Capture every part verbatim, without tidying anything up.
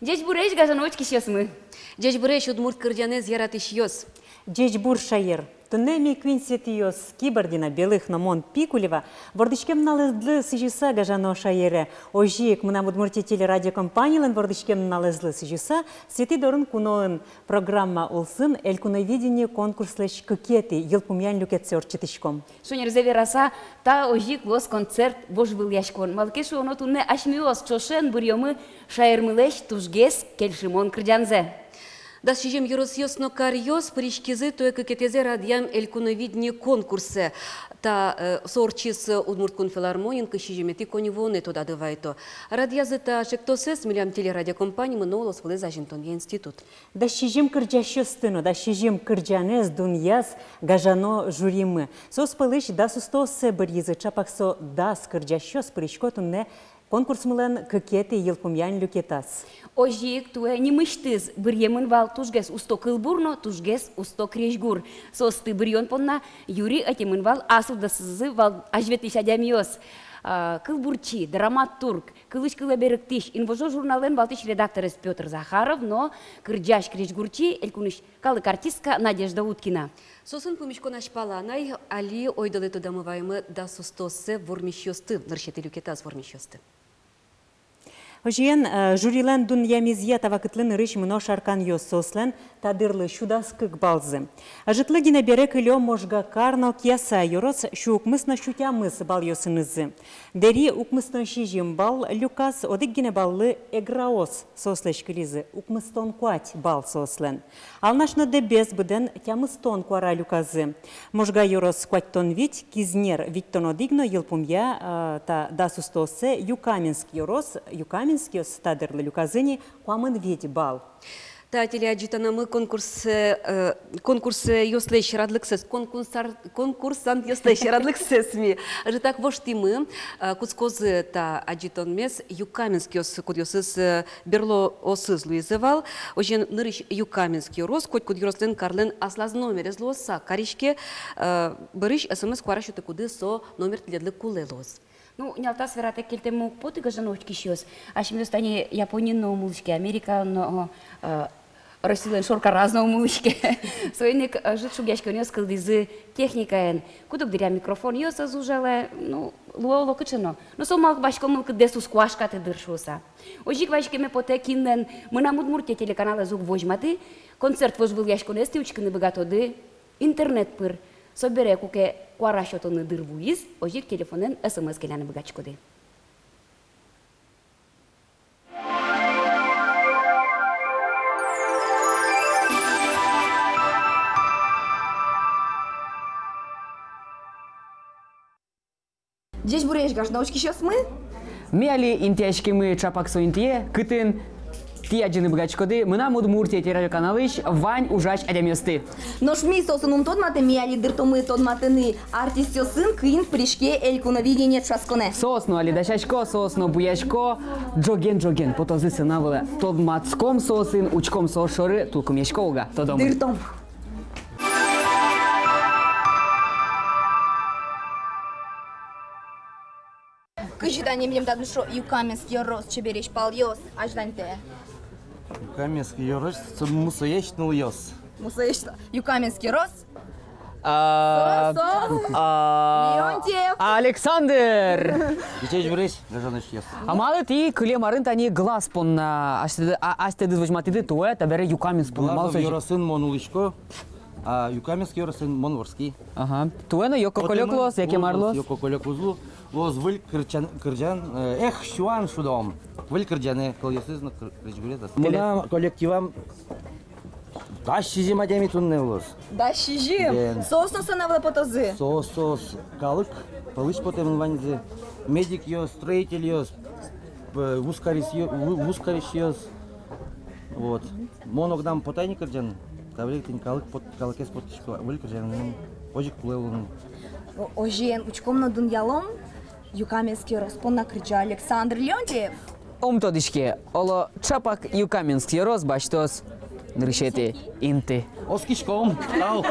Ӟечбуресь, гажано учкисьёсмы! Ӟечбуресь, удмурт кырӟанэз яратӥсьёс! Ӟечбур, шаер! Туннэ ми куинь светӥос: Кибардина Белых но мон, Пикулева, вордӥськем нуналэзлы сӥзьыса гажано шаере. Озьы ик «Мынам Удмуртие» телерадиокомпанилэн вордӥськем нуналэзлы сӥзьыса «Светӥ дорын куноын» программа улсын «Элькуновидение» конкурслэсь кыкетӥ йылпумъян люкетсэ ортчытӥськом. Шонерзэ вераса, та озьы ик луоз концерт-вожвылъяськон. Малы ке шуоно, туннэ асьмеос ӵошен быръёмы шаермылэсь тужгес кельшымон кырӟанзэ. Дас сизьым ёросъёс но каръёс пыриськизы туэ кыкетӥзэ радъям «Элькуновидение» конкурсэ. Та, э, со ортчиз Удмурт кун филармониын кызь сизьыметӥ коньывуонэ, тодады вайто. Радъязы та ӵектосэз милям телерадиокомпанимы но улосвылыз азинтонъя институт. Дас сизьым кырӟасьёсты но дас сизьым кырӟанэз дунъяз гажано жюримы. Соос пӧлысь дас устооссэ быръизы. Ӵапак со дас кырӟасьёс пырисько туннэ конкурсмылэн кыкетӥ йылпумъян люкетаз. Озьы ик туэ нимысьтыз быръемын вал тужгес усто кылбур но тужгес усто крезьгур. Соосты быръён понна юри ӧтемын вал ас удысазы вал азьветлӥсь адямиос. А, кылбурчи, драматург, «Кылысь кылэ» берыктӥсь, «Инвожо» журналлэн валтӥсь редакторез Пётр Захаров но кырӟась-крезьгурчи, элькунысь калык артистка Надежда Уткина. Соосын пумиськон азьпалан ай. Али ойдолэ тодамы ваемы дас устооссэ вормисьёсты, нырысетӥ люкетаз вормисьёсты. Озьыен, э, жюрилэн дунъямезъя та вакытлы нырысь мыно шарканъёс, соослэн та дырлы сю дас кык баллзы. Ӧжытлы гинэ бере кылё Можга кар но Кияса ёрос, сю укмыс но сю тямыс баллъёсынызы. Дэри укмыстон сизьым балл люказ, одӥг гинэ баллы Эграос, соослэсь кылизы укмыстон куать балл соослэн. Алнаш но Дэбес быдэн тямыстон куара люказы. Можга ёрос куатьтон вить, Кизнер витьтон одӥг но йылпумъя, а, та дас устооссэ Юкаменск ёрос, юкаменскъёс та дырлы люказы ни куамын вить балл. Та телеадӟытонамы конкурс, э, конкурсъёслэсь радлыксэс, конкурсар-, конкурсантъёслэсь радлыксэс ми ӧжытак воштӥмы, э, кутскозы та адӟытонмес юкаменскъёс, кудъёсыз, э, берлоосыз луизы вал. Озьыен, нырысь Юкаменск ёрос, котькуд ёрослэн карлэн аслаз номерез луоз, сак кариське, э, бӧрысь СМС куара сётыкуды со номер тӥледлы кулэ луоз. Ну, нялтас вератэк кельтэммы уг поты, гажано учкисьёс. Асьмеос тани Япониын но ум улӥське, Америкаын но, э, Россилэн шоркараз но ум улӥське. Соин ик, э, ӧжыт шугъяськонъёс кылдӥзы техникаен. Куд-ог дыръя микрофонъёс ӧз ужалэ, ну, луэ, оло, кыӵе но. Но со малпасько, мылкыддэс уз куашкаты дыр шуыса. Озьы ик васькеме потэ, кинлэн «Мынам Удмуртие» телеканалэз уг возьматы, концерт-вожвылъяськонэз тӥ учкыны быгатоды интернет пыр. Собере, куке куара сётыны дыр вуиз, озьы ик телефонэн СМС келяны быгатӥськоды. Ӟечбуресь, гажано учкисьёсмы! Ми али интыяськимы ӵапак со интые, кытын тӥ адӟыны быгатӥськоды «Мынам Удмуртие» телерадиоканалысь вань ужась адямиосты. Нош ми соосын ум тодматэ, ми али дыртомы тодматыны артистъёсын, кин пыриське «Элькуновидение» ӵошатсконэ. Соос но али дасясько, соос но буясько, ӝоген-ӝоген потозы сцена вылэ. Тодматском соосын, учком соос шоры, тулкымъясько уга, тодомы. Дыртом. Кызьы тани милемды адӟо Юкаменск ёрос чебересь палъёс, азьланьтэ? Юкаменск ёрос, со мусоесь нылъёс. Мусоесь ныл-, Юкаменск ёрос. А, со, со. А, Леонтьев. Александр. Ӟечбуресь, гажано учкисьёс. А малы тӥ кылем арын тани глаз понна асьтэды-, а, асьтэдыз возьматӥды туэ табере Юкаменск понна? Малы со? Глазов ёросын мон улӥсько, а Юкаменск ёросын мон вордски. Ага. Туэ но ёг-коколёк луоз, яке мар луоз? Ёг-коколёк уз лу, луоз выль кырӟан, кырӟан, э, «Эх, сюан» шудом. Выль кырӟанэ, кылъёсыз но кыр-, крезьгурез но. Мынам коллективам дас сизьым адями туннэ луоз. Дас сизьым? Бен. Соос но сцена вылэ потозы? Соос, соос. Калык пӧлысь потэмын ваньзы. Медикъёс, строительёс, э, вузкарисьё-, ву-, вузкарисьёс. Вот. Мон огнам потай ни кырӟан, табере тӥни калык пот-, калыкез поттӥсько, выль кырӟанмы озьы ик кулэ луыны. О-, озьыен, учком но дунъялом Юкаменск ёрос понна кырӟа Александр Леонтьев. Ум тодӥське, оло, ӵапак Юкаменск ёрос басьтоз нырысетӥ инты. Оскиськом, тау.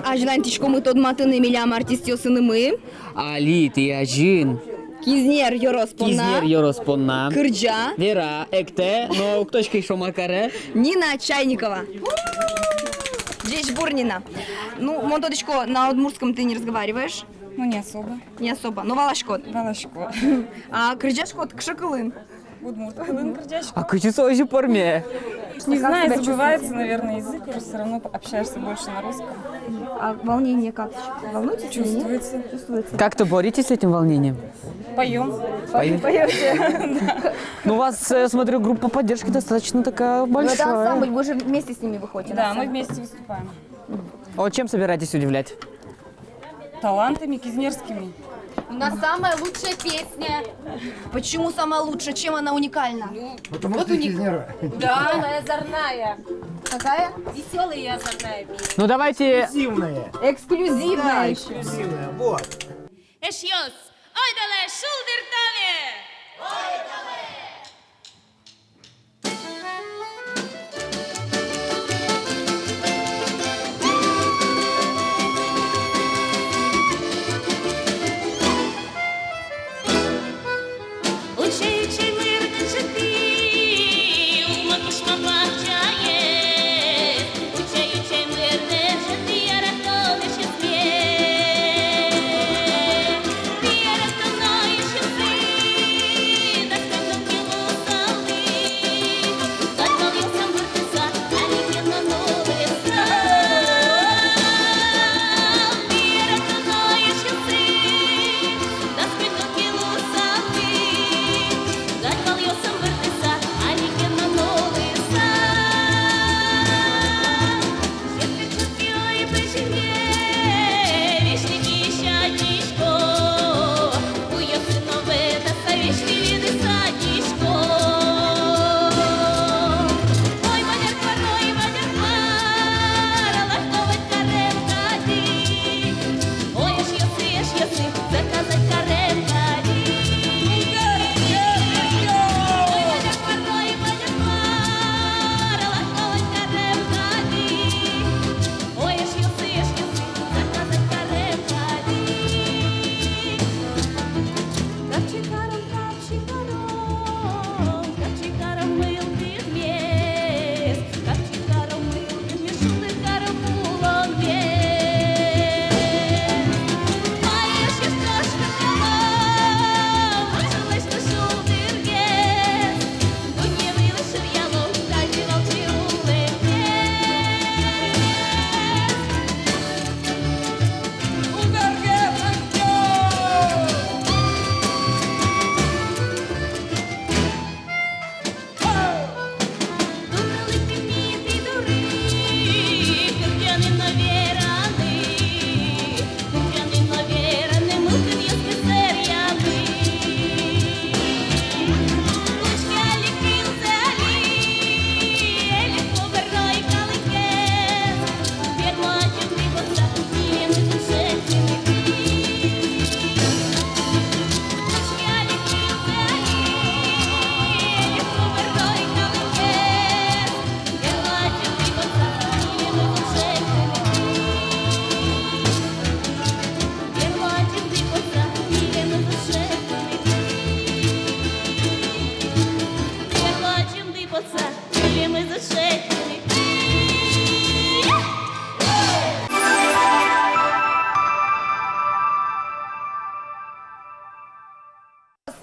Азьланьтӥськомы тодматыны милям артистъёсынымы. Али тӥ азьын Кизнер ёрос понна. Кизнер ёрос понна. Кырӟа. Вера, эктэ, но уг тодӥськы шуом каре. Нина Чайникова. Ӟечбур, Нина. Ну, мон тодӥсько, на удмуртском ты не разговариваешь? Ну, не особо. Не особо, но валаськод. Валасько. А кырӟаськод кыӵе кылын? Удмурт кылын кырӟасько. А кызьы со озьы пӧрме? Не знаю, забывается, наверное, язык, уже всё равно общаешься больше на русском. А волнение как? Волнуетесь или нет? Чувствуется. Чувствуется. Как-то боретесь с этим волнением? Поём. Поём? Поёте. Ну, у вас, э, смотрю, группа поддержки достаточно такая большая. Ну, это ансамбль, вы же вместе с ними выходите на сцену. Да, мы вместе выступаем. А вот чем собираетесь удивлять? Талантами кизнерскими. У нас самая лучшая песня. Почему самая лучшая? Чем она уникальна? Ну, потому что уник- Кизнер. Да. Весёлая, озорная. Какая? Весёлая и озорная песня. Ну, давайте. Эксклюзивная. Эксклюзивная. Да, ещё эксклюзивная, вот. Эшъёс, ойдолэ, шулдырталэ!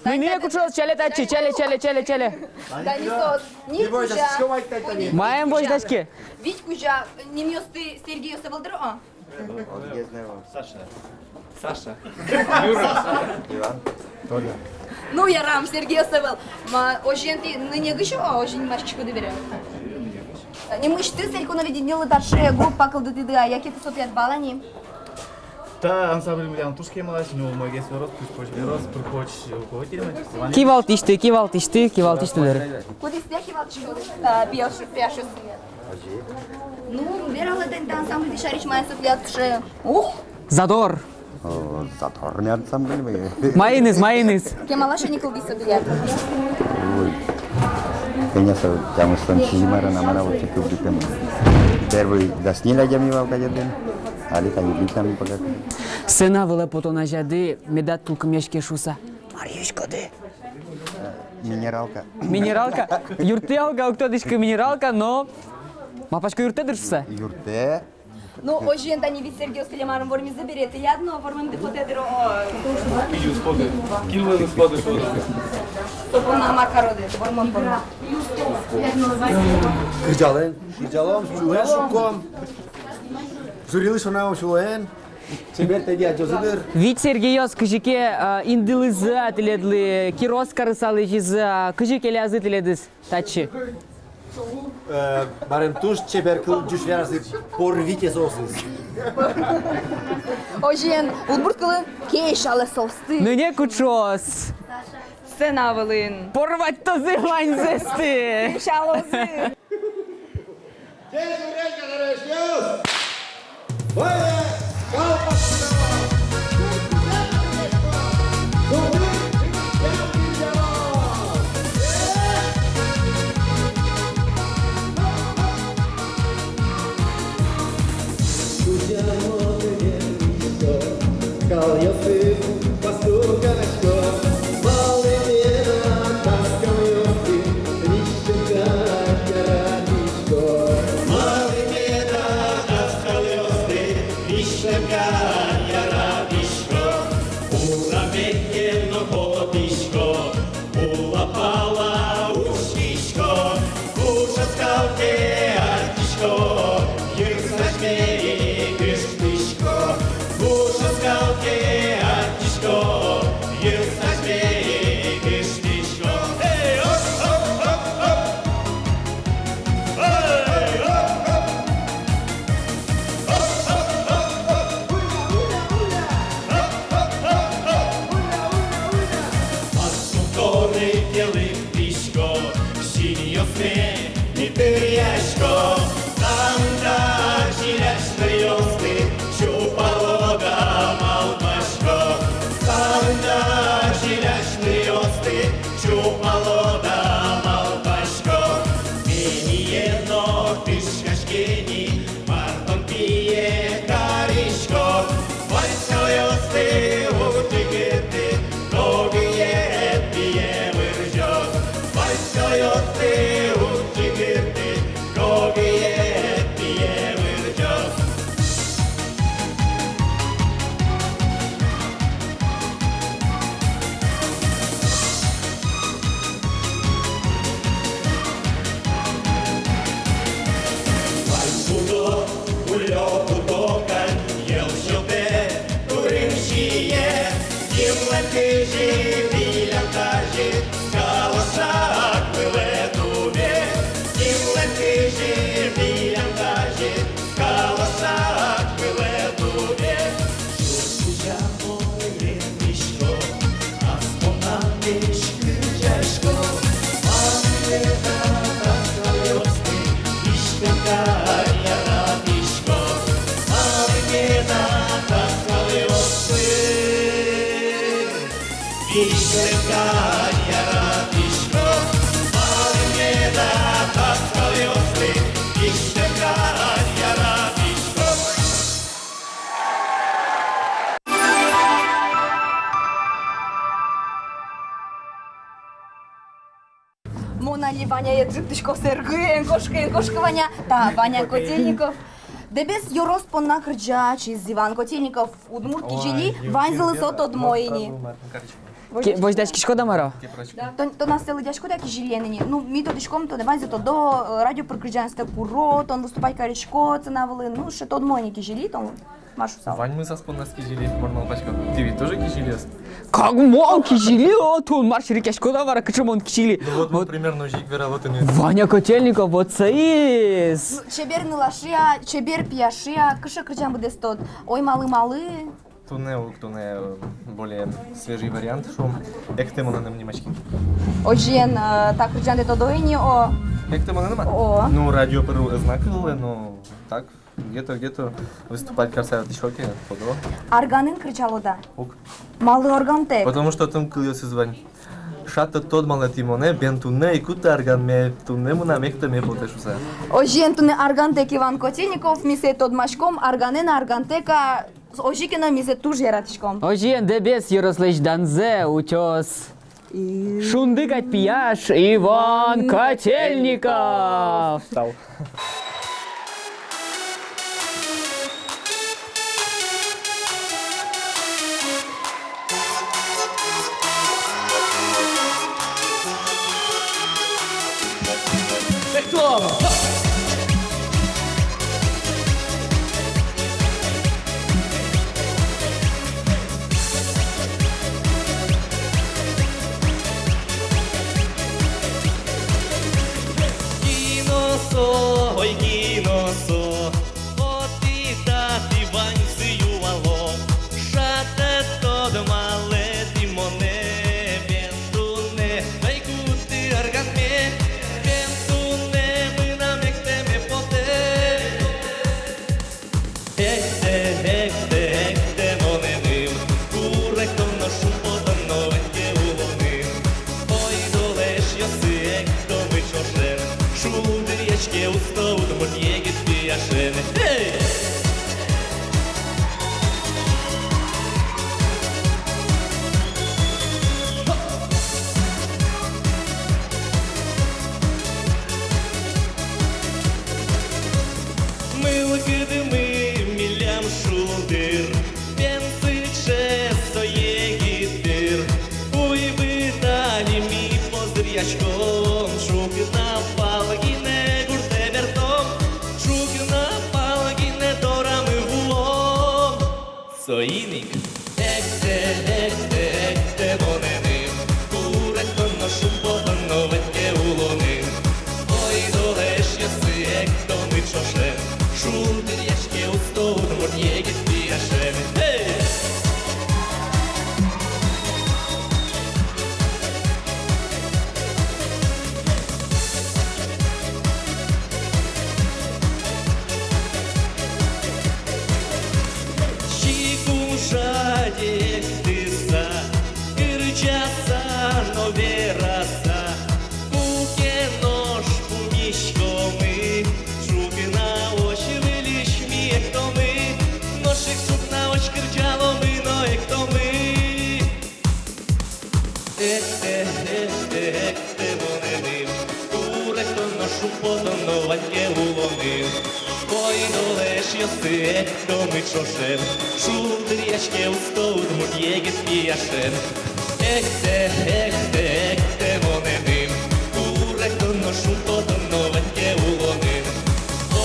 Мынэ кучоз, чале татчы, чале, чале, чале, чале. Данисос, ни кузя. Маин возьдаське. Вить кузя, нимъёсты Сергейёс ӧвӧл дыр, а? Саша. Саша. Юра. Иван. Толя. Ну, ярам, Сергейёс ӧвӧл. Ма, озьыен тӥ нынегысь, а, озьы нимаськиськоды бере. Нимысьтыз Элькуновидениелы таӵе группа кылдытӥды-а, яке тӥ со тӥяд вал-а ни? Та ансамбльмы милям туж кемалась, ну, умойгес верос, пыр-поч верос, пыр-поч руководительмы. Кивалтӥсьты, кивалтӥсьты, кивалтӥсьты дыр. Кудӥз тӥ кивалтӥськоды? А, пияш, пияшъёс. Ну, вералэ тани та ансамбльды сярысь, мае со тӥляд сыӵе. Ух! Задор. О, задорный ансамбльмы. Маиныз, маиныз. Кемалась ини кылдӥз со тӥляд? Ой. Конечно, тямыстон сизьым арын-а, мар-а, вот кылдытӥм. Первый дас ньыль адями вал кадь отын. Али тани витьлам быгатэ. Сцена вылэ потон азяды медад тулкымъяське шуыса. Мар юиськоды? Минералка. Минералка? Юрттэ-а, уг-а, уг тодӥськы, минералка, но малпасько, юрттэ дыр шуыса. Юрттэ. Ну, озьыен, тани вить сергиос кылем арын вормизы бере, тӥляд но вормымды потэ дыр, о. Кызьы уз поты? Кинлэн уз поты шуод-а? Со понна мар кароды, вормон понна? Кырӟалом, кырӟалом, сюлэм шукком. Жюрилы шуом, сюлэм. Чебер тӧдьы адӟозы дыр. Вить сергиос кызьы ке, а, индылӥзы-а тӥледлы, кирос карыса лэзизы-а, кызьы келязы тӥледыз татчы? Э, марым, туж чебер кыл, ӟуч веразы, порвите соосыз. Озьыен, удмурт кылын кесялэ соосты. Нынэ кучос. Сцена вылын. Порвать тозы ваньзэсты. Кесялозы. Калъёсыз пастур карасько, малы меда таскалъёсты висьтыны кадь яратӥсько. Малы меда таскалъёсты висьтыны кадь яратӥсько. Урамэ ке но потӥсько, улап-алап учкисько, куш оскал ке адӟисько, йырсазьме ик ыштӥсько. Куш оскал ке адӟисько, йырсазьме ик ыштӥсько. Эй, оп, оп, оп, оп! Эй, оп, оп! Ас куторе ке лыктӥсько, синъёсме питыръясько. Тани та чилясь ныръёсты чупало да малпасько. Тани та чилясь ныръёсты чупало да малпасько. Пение но кышкаське ни, мар тон пие кариськод. Ваньзэ калъёсты уг ӟыгырты, кӧгыед пие вырӟоз. Ваньзэ калъёсты уг ӟыгырты, кӧгыед пие вырӟоз. Вань куто, уллё куто кань, йӧл сётэ, турын сие. Кинлэн кызьы, милям тазьы, калашак вылэ тубе. Кинлэн кызьы, милям тазьы, калашак вылэ тубе. Шуг кузя мон лыктӥсько, ас понам весь кырӟасько. Малы меда таскалъёсты висьтыны кадь яратӥсько? Малы меда таскалъёсты висьтыны кадь яратӥсько? Малы меда таскалъёсты висьтыны кадь яратӥсько? Мон али Ваняе ӝыктӥсько сэргы, эн кошкы, эн кошкы, Ваня. Та Ваня Котельников. Дэбес ёрос понна кырӟа ачиз Иван Котельников. Удмурт кизили, ваньзылы со тодмо ини. Ке-, возьдаськиськод-а, мар-а? Тон, тон ассэ лыдъяськод-а кизилиен ини? Ну, ми тодӥськом, тон ваньзэ тодо, э, радио пыр кырӟанъёстэ куро, тон выступать кариськод сцена вылын, ну, сыӵе тодмо ини кизили, тон мар шуысал? Ваньмыз ас понназ кизили, мон малпасько. Тӥ ведь тоже кизилиос? Как мон кизили, о, тон мар ширикъяськод-а, мар-а, кыӵе мон кизили? Ну вот, вот примерно озьы ик верало тыныд. Ваня Котельников, вот соиз. Ну, чебер нылашъя, чебер пияшъя, кыӵе кырӟан быдэстод? Ой, малы, малы. Туннэ ук, туннэ, э, более свежий вариант, шуом, «Эктэ мыныным» нимаське. Озьыен, э, та кырӟандэ тодо ини, о. «Эктэ мыныным»-а? О. Ну, радио пыр ӧз на кыллы, но так, где-то, где-то выступать карыса ветлӥсько ке, тодо. Арганын кырӟалод-а? Уг. Малы аргантэк? Потому что отын кылъёсыз вань. Шат тодмалэ тӥ монэ, бен туннэ ик кутты арганме, туннэ мынам эктэме потэ шуса. Озьыен, туннэ аргантэк Иван Котельников, ми сое тодмаськом, арганэ но аргантэк-а, озьы ке но ми сое туж яратӥськом. Озьыен, Дэбес ёрослэсь данзэ утёз шунды кадь пияш Иван Котельников. Тау. Кино со, ой, кино со, отӥ-татӥ ваньзы юало. Шат тодмалэ тӥ монэ, бен туннэ ик кутты арганме, бен туннэ мынам эктэме потэ. Эктэ, эктэ, эктэ монэным, куректон но, шумпотон но вань ке улоным. Ойдолэ, эшъёсы, эктомы ӵошен, шулдыръяське усто удмурт егит пияшен. Эй! Мылкыдмы милям шулдыр, бен сыӵе со егит дыр. Уйбыт али ми поздыръяськом, ӵукна пал гинэ гуртэ бертом, ӵукна пал гинэ дорамы вуом. Соин ик эктэ, эктэ, эктэ монэным, куректон но, шумпотон но вань ке улоным. Ойдолэ, эшъёсы, эктомы ӵошен, шулдыръяське усто удмурт егит пияшен. Эй! Сикужаде эктыса, кырӟаса но вераса, куке нош пумиськомы, ӵукнаозь выльысь ми эктомы, нош ик ӵукнаозь кырӟаломы но эктомы. Эктэ, эктэ, эктэ монэным, куректон но, шумпотон но вань ке улоным. Ойдолэ, эшъёсы, эктомы ӵошен, шулдыръяське усто удмурт егит пияшен. Эктэ, эктэ, эктэ монэным, куректон но, шумпотон но вань ке улоным.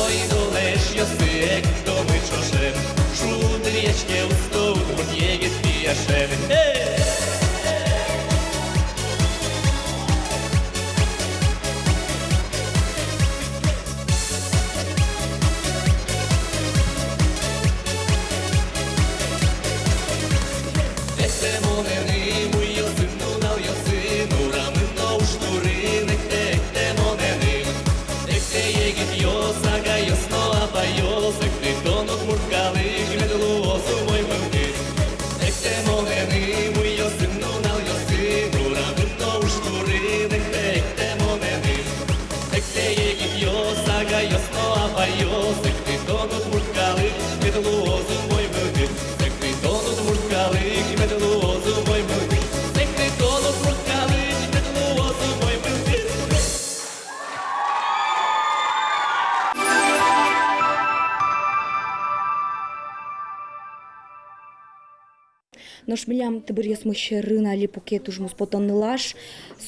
Ойдолэ, эшъёсы, эктомы ӵошен, шулдыръяське усто удмурт егит пияшен. Эй! Эктэ монэным уйёсын, нуналъёсын, урамын но уж турын. Эктэ, эктэ монэным, эктэ, егитъёс, агайёс но апайёс, эктэ, тон, удмурт калык, мед луоз умой мылкыд. Эктэ монэным уйёсын, нуналъёсын, урамын но уж турын. Эктэ, эктэ монэным, эктэ, егитъёс, агайёс но апайёс, эктэ, тон, удмурт калык, мед луоз умой мылкыд. Эктэ, тон, удмурт калык, мед луоз умой мылкыд. Эктэ, тон, удмурт калык, мед луоз умой мылкыд. Нош милям тыбыръёсмы сьӧрын али пуке туж муспотон нылаш.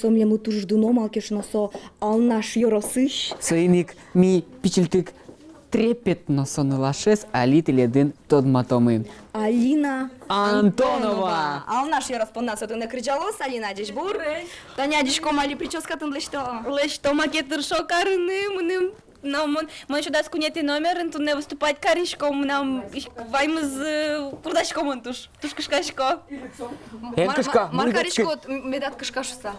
Со милемлы туж дуно, малы ке шуоно, со Алнаш ёросысь. Соин ик ми пичильтык трепетно со нылашез али тӥледын тодматомы. Алина Антонова. Антонова. Алнаш ёрос понна со туннэ кырӟалоз. Алина, ӟечбур. Тани адӟиськом, али причёска тыныд лэсьто. Лэсьто, маке тыршо карыны, мыным. Но мон, мон ещё дас куинетӥ номерын туннэ выступать карисько, мынам ик ваньмыз, э, курдасько мон туж, туж кышкасько. Эн кышка, мар, мар кариськод, м, медад кышка шуса?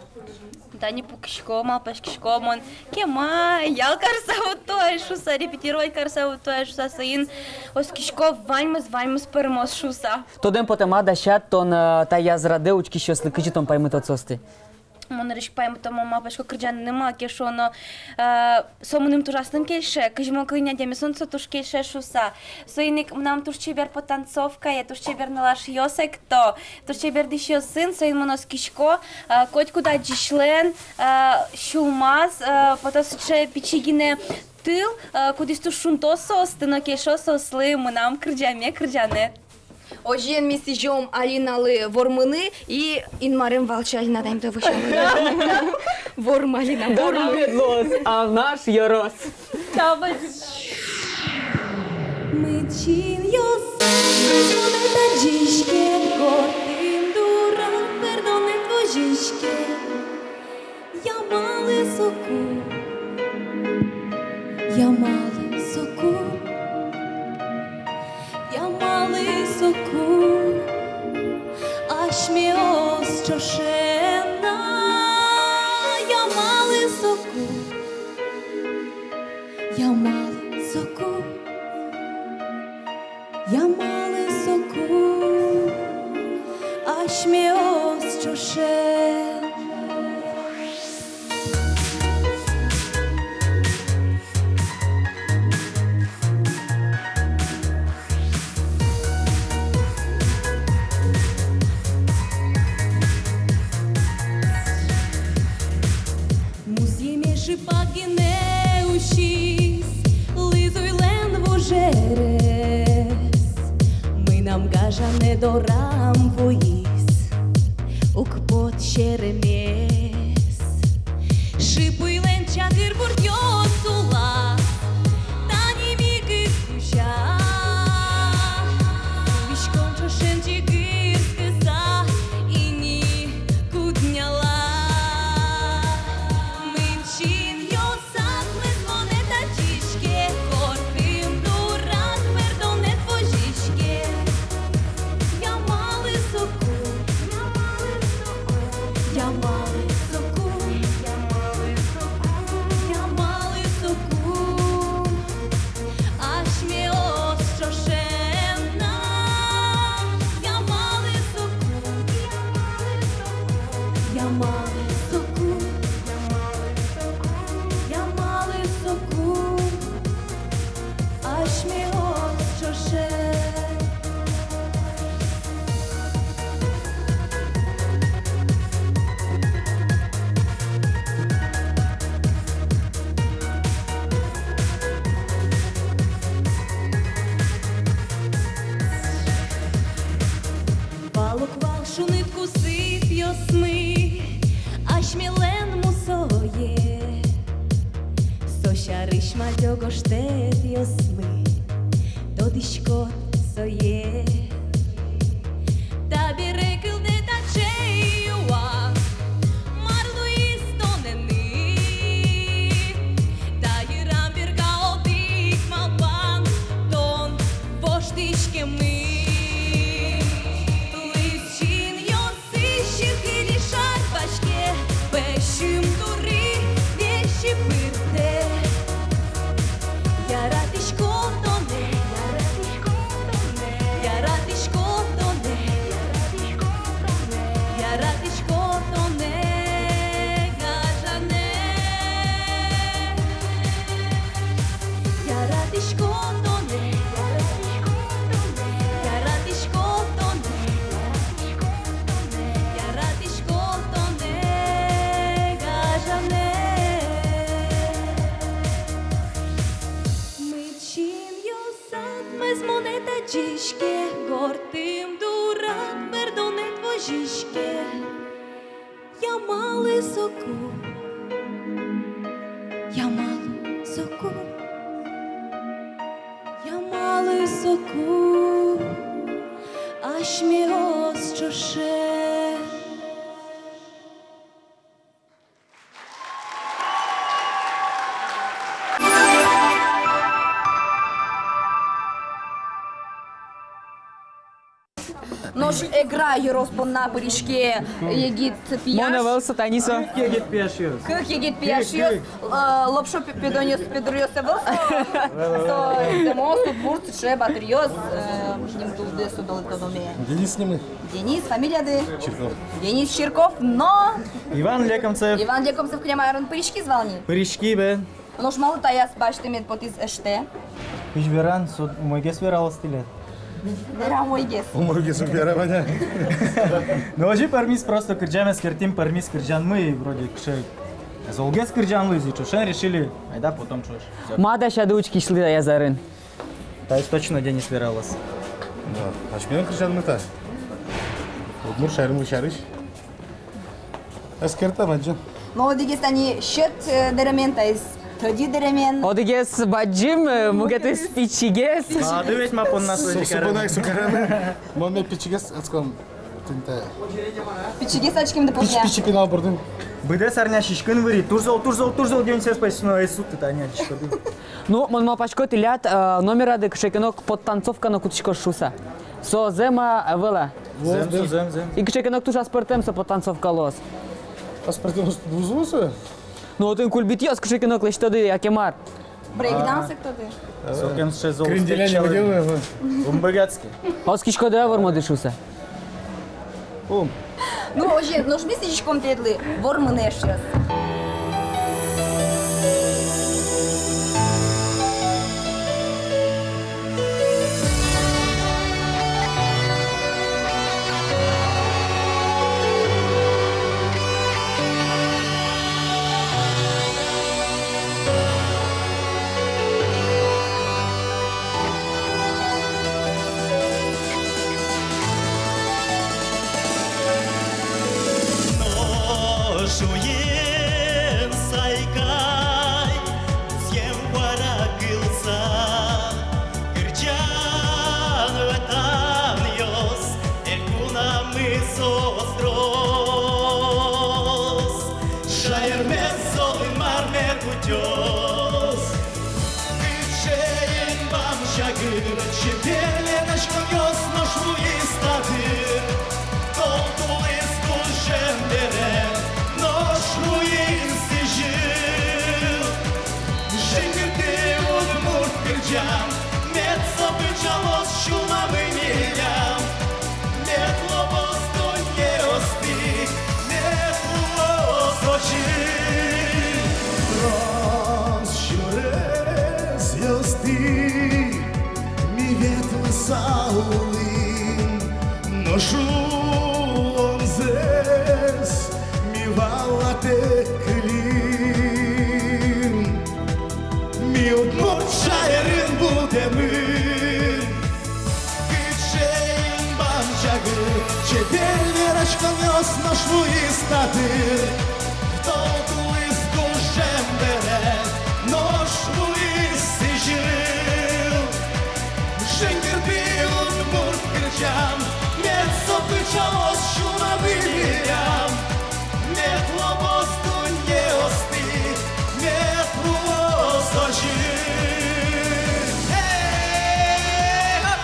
Тани пукисько, малпаськисько мон, кема ял карыса вуттоз ай шуса, репетировать карыса вуттоз ай шуса, соин оскисько, ваньмыз, ваньмыз пӧрмоз шуса. Тодэм потэ-а, дасяд-а тон, э, та язрадэ учкисьёслы, кызьы тон паймытод соосты? Мон нырысь паймытомо малпасько кырӟанын, малы ке шуоно, э, со мыным туж аслым кельше, кызьы мон кылӥ ни адямиосын, со туж кельше шуыса. Соин ик мынам туж чебер подтанцовкае, туж чебер нылашъёс экто, туж чебер дӥсьёсын, соин мон оскисько, э, котькуд адӟисьлэн, э, сюлмаз, э, потоз сыӵе пичи гинэ тыл, э, кудӥз туж шунтоз соосты но кельшоз соослы мынам кырӟаме, кырӟанэ. Озьыен, ми сӥзём Алиналы вормыны и Инмарен валче Алина дайм товыщалына. Ворм, Алина, ворм. Даурыдлоз, Алнаш ёрос. Мычинъёс, мычинъёс, адӟиське, гортын дурак, бӧрдонэд возиське. Я малы соку, я малы соку, я малы соку асьмеос ӵошен на, я малы соку, я малы соку. Я малы соку асьмеос ӵошен. Музъеме шыпак гинэ усиз лызуйлэн вужерез. Мынам гажанэ дорам вуиз, уг поты серемес. Шыпуйлэн чатыр бурдъёс улаз, тани ми кызь кузя. Виськом ӵошен ӟыгырскыса, ини кудняла. Мынчинъёс, сатмыз монэ татчиське, гортын дурак, бӧрдонэд возиське. Я малы соку, я малы соку, я малы соку, я малы соку, я малы соку асьмеос ӵошен на. Я малы соку, я малы соку, я малы соку асьмеос ӵошен. Вал ук вал шуныт кусыпъёсмы, асьмелэн мусое. Со сярысь мадё гожтэтъёсмы, тодӥськод сое. Табере кылдэ таӵе юан: мар луиз тонэны? Та йырам берга одӥг малпан: тон воштӥськемын. Лыз синъёс сӥзьыл кыли шарпаське, пӧсь шым тури весь пыртэ. Яратӥсько тонэ, яратӥсько тонэ, яратӥсько тонэ, яратӥсько тонэ, яратӥсько тонэ, гажанэ. Яратӥсько тонэ, яратӥсько тонэ, яратӥсько тонэ, яратӥсько тонэ, гажанэ. Мычинъёс, сатмыз монэ татчиське, гортын дурак, бӧрдонэд возиське. Я малы соку, я малы соку, я малы соку асьмеос ӵошен. Нош Эгра ёрос понна пыриське егит пияш. Мон ӧвӧл со, тани со. Кык егит пияшъёс. Кык егит пияшъёс. Кык, кык. Э, лопшо пе-, педонъёс, педуръёс ӧвӧл со. Со зэмос удмурт сыӵе батыръёс, э, Ним тулды со, дол тодоме. Денис нимы. Денис, фамилияды? Чирков. Денис Чирков, но Иван Лекомцев. Иван Лекомцев кылем арын пыриськиз вал ни? Пыриськи, бен. Нош малы таяз басьтэмед потӥз эштэ? Кызьы веран, со умойгес вералоз тӥлед. Вера умойгес. Умойгес уг вера, Ваня. Но озьы пӧрмиз, просто кырӟам эскерттӥм, пӧрмиз кырӟанмы, и вроде кыӵе золгес кырӟан луиз, и ӵошен решили, айда потом ӵош. Всё. Ма дасяды учкисьлы таяз арын? Таиз точно Денис вералоз. Да, асьмелэн кырӟанмы та. Удмурт шаермы сярысь. Эскерттэ, бадӟым. Но одӥгез тани сьӧд, э, дэремен, таиз тӧдьы дэремен. Одӥгез бадӟым, э, мукетыз пичигес. А, ды ведь ма понна со-, со-, сукараны. Мон мед пичигес адском тӥни та. Пичигес адском тӥни та. Пич-, пичи пинал бордын. Быдэс арня сиськын выри. Туж зол, туж зол, туж зол, Денис, спасибо, но ай сутты, тани адӟиськоды. Ну, мон малпасько, тӥляд, э, номерады кыӵе ке но подтанцовка но кутӥськоз шуыса. Со зэм-а, ӧвӧл-а? Зэм, зэм, зэм, зэм. И кыӵе ке но туж аспӧртэм со подтанцовка луоз. Аспӧртэмез туж вузы. Ну, отын кульбитъёс кыӵе ке но лэсьтоды, яке мар. Брейкданс эктоды. Сокен сыӵе зол. Кренделя не выделываем. Ум быгатски. Оскиськоды-а, вормоды шуыса? Ум. Ну, озьы, нош ми сӥзиськом тӥледлы вормыны, эшъёс. Нош уин сайкай, зэм куара кылса, кырӟан ветлӥськонъёс, элькунамы соос трос. Шаермес зол Инмар мед утёз. Кыӵе ик бам, чагыр, чебер вераськонъёс нош луиз та дыр. Тол тулыс гужем бере нош луиз сӥзьыл. Жингырты удмурт кырӟан, мед со пыӵалоз сюлмамы милям. Мед лобоз дуннеосты, мед луоз озьы. Трос сюресъёсты ми ветлыса улӥм, нош улонзэс ми валатэк кылим. Ми удмурт шаерын будэмын. Кыӵе ик бам, чагыр, чебер вераськонъёс нош луиз та дыр. Тол тулыс гужем бере нош луиз сӥзьыл. Жингырты удмурт кырӟан, мед со пыӵалоз сюлмамы милям. Мед лобоз дуннеосты, мед луоз озьы. Эй, хоп!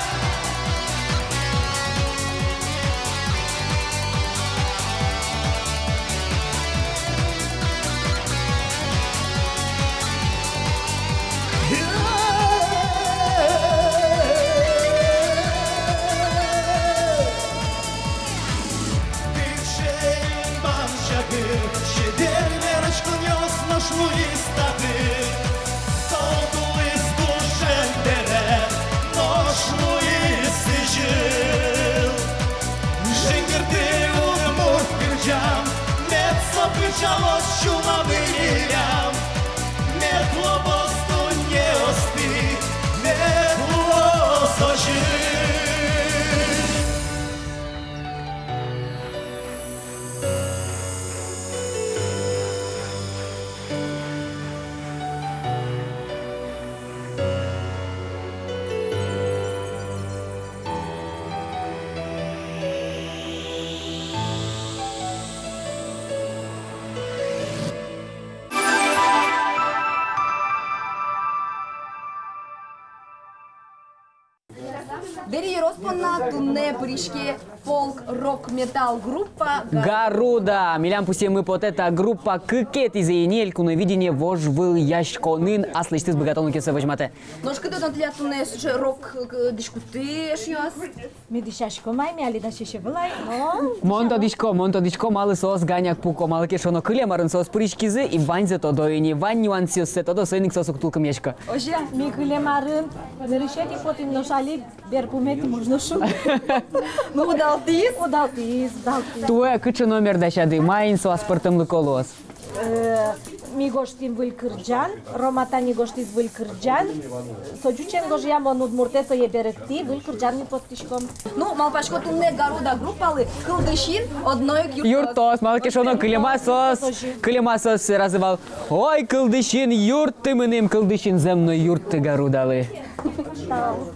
Кыӵе ик бам, чагыр, чебер вераськонъёс нош луиз та дыр. Тол тулыс гужем бере нош луиз сӥзьыл. Жингырты удмурт кырӟан, мед со пыӵалоз сюлмамы милям. Мед лобоз дуннеосты, мед луоз озьы. Дэри ёрос понна туннэ пыриське Фолк-рок-метал группа Гаруда. Милям пусъеммы потэ, та группа кыкетӥзэ ини «Элькуновидение» вожвылъяськонын аслэсьтыз быгатонлыкъёссэ возьматэ. Нош кытын тӥляд туннэ сыӵе рок, э, дӥськутӥ эшъёс? Ми дӥсяськом ай, ми али дасесь ӧвӧл ай, но... Мон тодӥсько, мон тодӥсько, малы соос ганяк пуко, малы ке шуоно, кылем арын соос пыриськизы, и ваньзэ тодо ини, вань нюансъёссэ тодо, соин ик соос уг тулкымъясько. Озьы, ми кылем арын нырысетӥ потӥм, нош али берпуметӥ, можно шуыны. Ну, удалтӥз? Удалтӥз, удалтӥз. Туэ кыӵе номер дасяды, маин со аспӧртэмлыко луоз? Э, ми гожтӥм «Выль кырӟан», Рома тани гожтӥз «Выль кырӟан», со ӟучен гожъя, мон удмуртэ, сое берыктӥ, «Выль кырӟан» ми поттӥськом. Ну, малпасько, туннэ «Гаруда» группалы кылдысин одно ик юрттоз. Юрттоз, малы ке шуоно, кылема соос, кылема соос веразы вал: «Ой, кылдысин, юртты мыным, кылдысин, зэм но юртты «Гарудалы». Тау.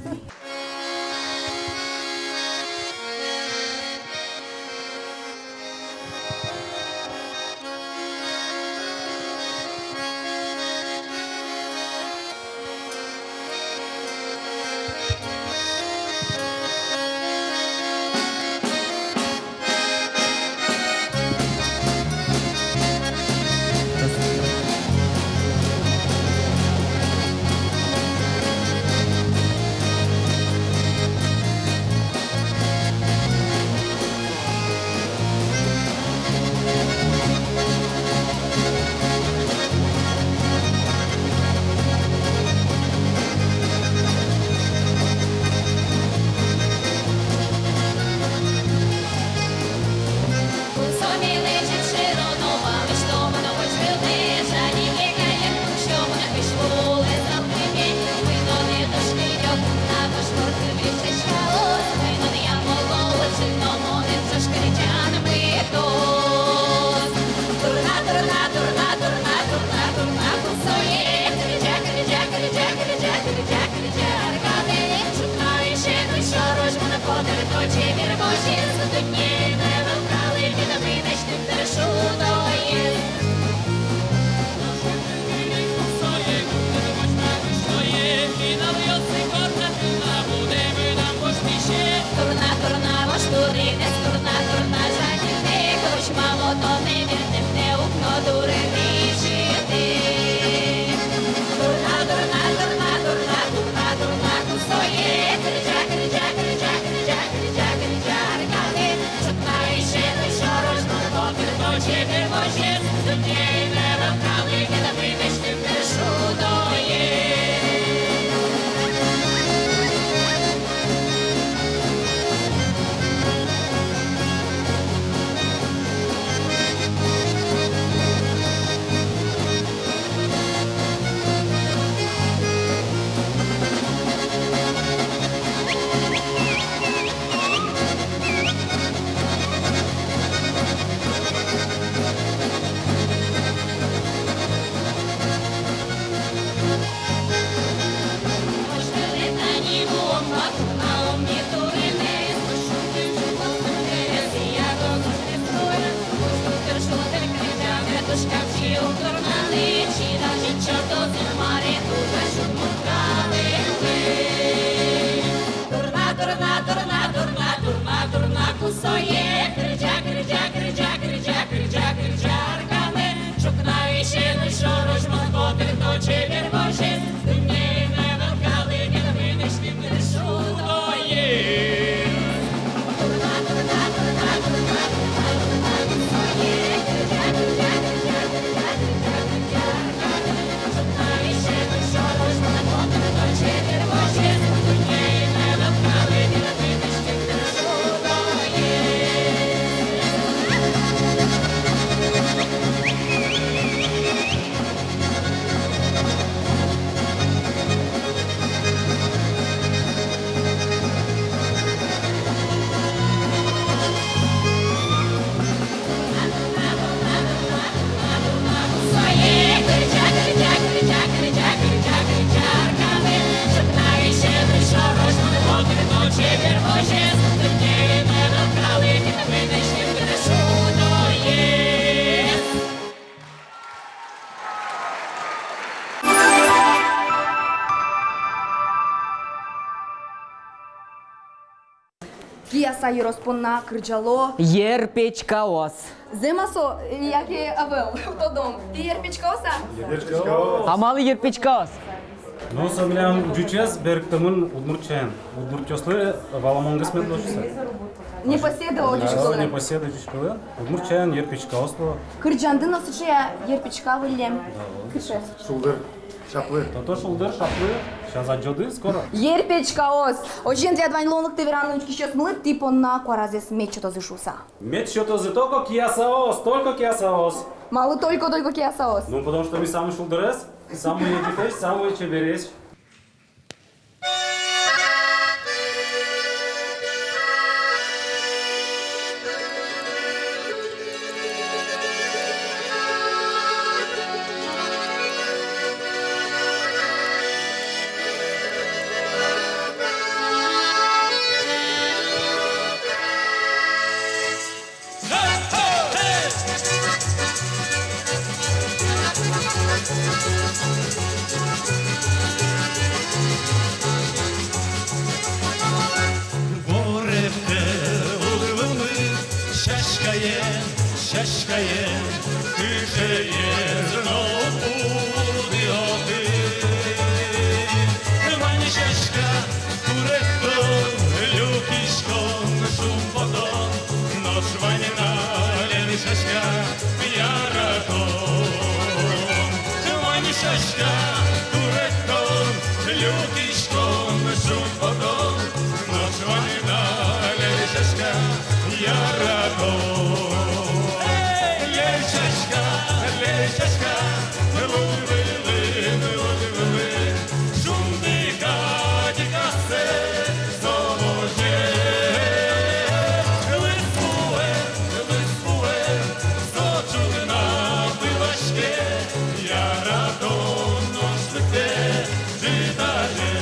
Кияса ёрос понна кырӟало ер печкаос. Зэм-а со, яке ӧвӧл? Тодом. Тӥ ер печкаос-а? Ер печкаос. А малы ер печкаос? Ну, со милям ӟучез берыктэмын удмурт сямен. Удмуртъёслы валамонгес мед луоз шуыса. Непоседы, о, ӟуч кылын. Непоседы, ӟуч кылын. Удмурт сямен ер печкаос луо. Кырӟанды но сыӵе-а, ер печка выллем? Да. Кыӵе? Шулдыр, шаплы. То-то, шулдыр, шаплы. Сейчас адӟоды скоро. Ер печкаос. Озьыен, тӥляд ваньлы луонлыкты вераны учкисьёсмылы, тӥ понна куаразэс мед сётозы шуыса. Мед сётозы только киясаос, только киясаос. Малы только, только киясаос? Ну, потому что ми самый шулдырез, самый ӟечесь, самый чебересь. Воректэ улывылмы сяськаен, сяськаен, кышеез но уд пуды отын. Вань сяська куректон, люкиськон, шумпотон, нош вань на лер сяська яратон. Вань сяська куректон, люкиськон, шумпотон, нош вань на лер сяська яратон. Лер сяська, лер сяська, луд вылын, луд вылын, шунды кадь ик ассэ. Со возе лыз вуэ, лыз вуэ, со ӵукна пылаське, яратон нош лыктэ ӝытазе.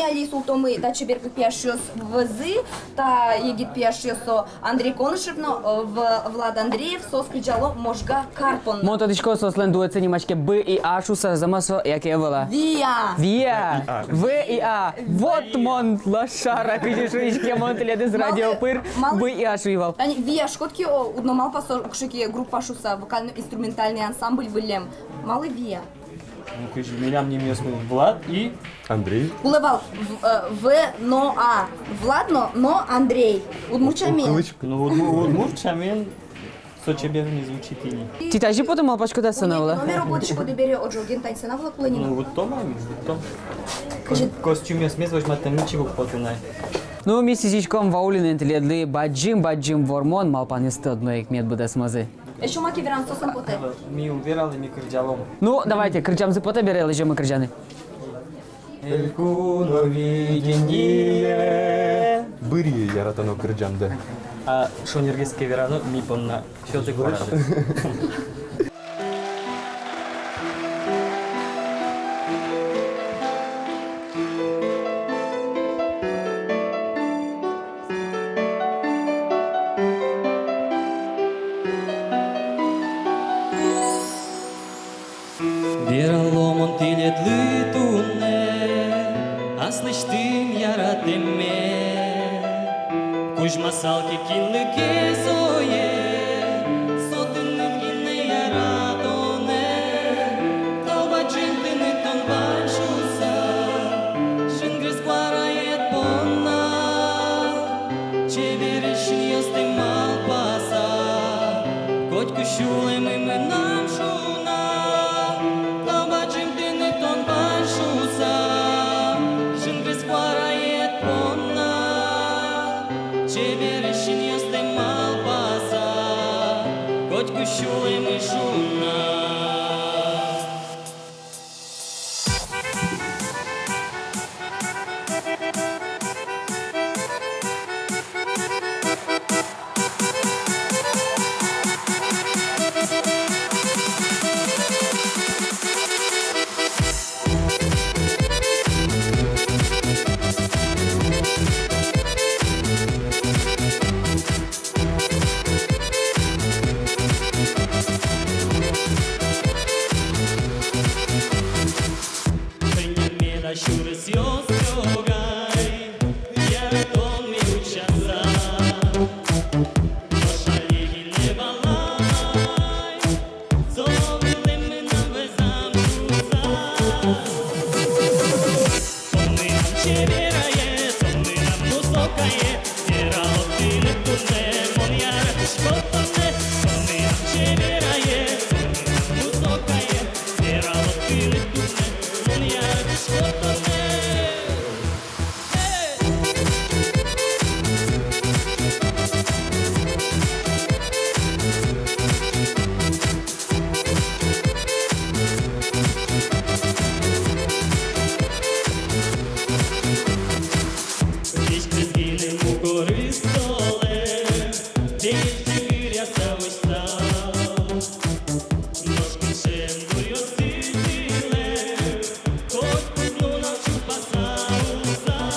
Али султомы, та чебер пияшъёс вӧзы, та егит пияшъёс со Андрей Конышев но, э, В-, Влад Андреев, соос кырӟало «Можга кар» понна. Мон тодӥсько, соослэн дуэтсы нимаське «Б и А» шуса, зэм-а со, яке ӧвӧл-а? «Виа». «Виа». «В и А». Вот мон лошара, кызьы шуиське, мон тӥледыз радио пыр «Б и А» шуи вал. Тани «Виа» шуиськод ке, о, уд но малпа со кыӵе ке группа шуса, вокально-инструментальный ансамбль выллем. Малы «Виа»? Ну, кызьы милям нимъёсмы Влад и Андрей. Кулэ вал В, э, В но А. Влад но, но Андрей. Удмурт сямен. Ну, удму-, удмурт сямен со чебер ни звучит ини. Тӥ тазьы потэ, малпасько, та сцена вылэ? Номер уг потӥськоды бере, о, ӝоген тань сцена вылэ кулэ ни. Ну, вот то май, вот то. Кызьы? Ко-, костюмъёсмес возьматэммы чик уг поты на. Ну, ми сӥзиськом Ваулинэн тӥледлы бадӟым-бадӟым вормон, малпанъёсты одно ик мед быдэсмозы. Эшшо маке верам, соослэн потэ. Ми ум вералэ, ми кырӟалом. Ну, давайте, кырӟамзы потэ бере, лэзёмы кырӟаны. Элькуновидение. Быръе яратоно кырӟамдэ. А шонергес ке верано, ми понна сётэ куаратэс. Верало мон тӥледлы туннэ аслэсьтым яратэмме. Кузьмасал ке кинлы ке сое, со тыныд гинэ яра тонэ. Тау бадӟым тыныд тон вань шуса, жингрес куараед понна. Чебересь синъёсты малпаса, котьку сюлэмы мынам шуна. Тау бадӟым тыныд тон вань шуса, жингрес куараед понна. Чебересь синъёсты малпаса, котьку сюлэмы шуна. Меда сюресъёс ёгай, яратонмы утчаса. Нош али гинэ валай, со вылэм мынам вӧзам шуса. Тонэ чеберае, тонэ мусокае, верало тыныд туннэ, мон яратӥсько тонэ. Тонэ чеберае, тонэ мусокае, верало тыныд туннэ, мон яратӥсько тонэ. Визь кызьы гинэ мугорыз солэн, визь чигыръяса вӧсял. Нош кыӵе ке дуръёсыз тӥледлы, котькуд нунал чупаса усал.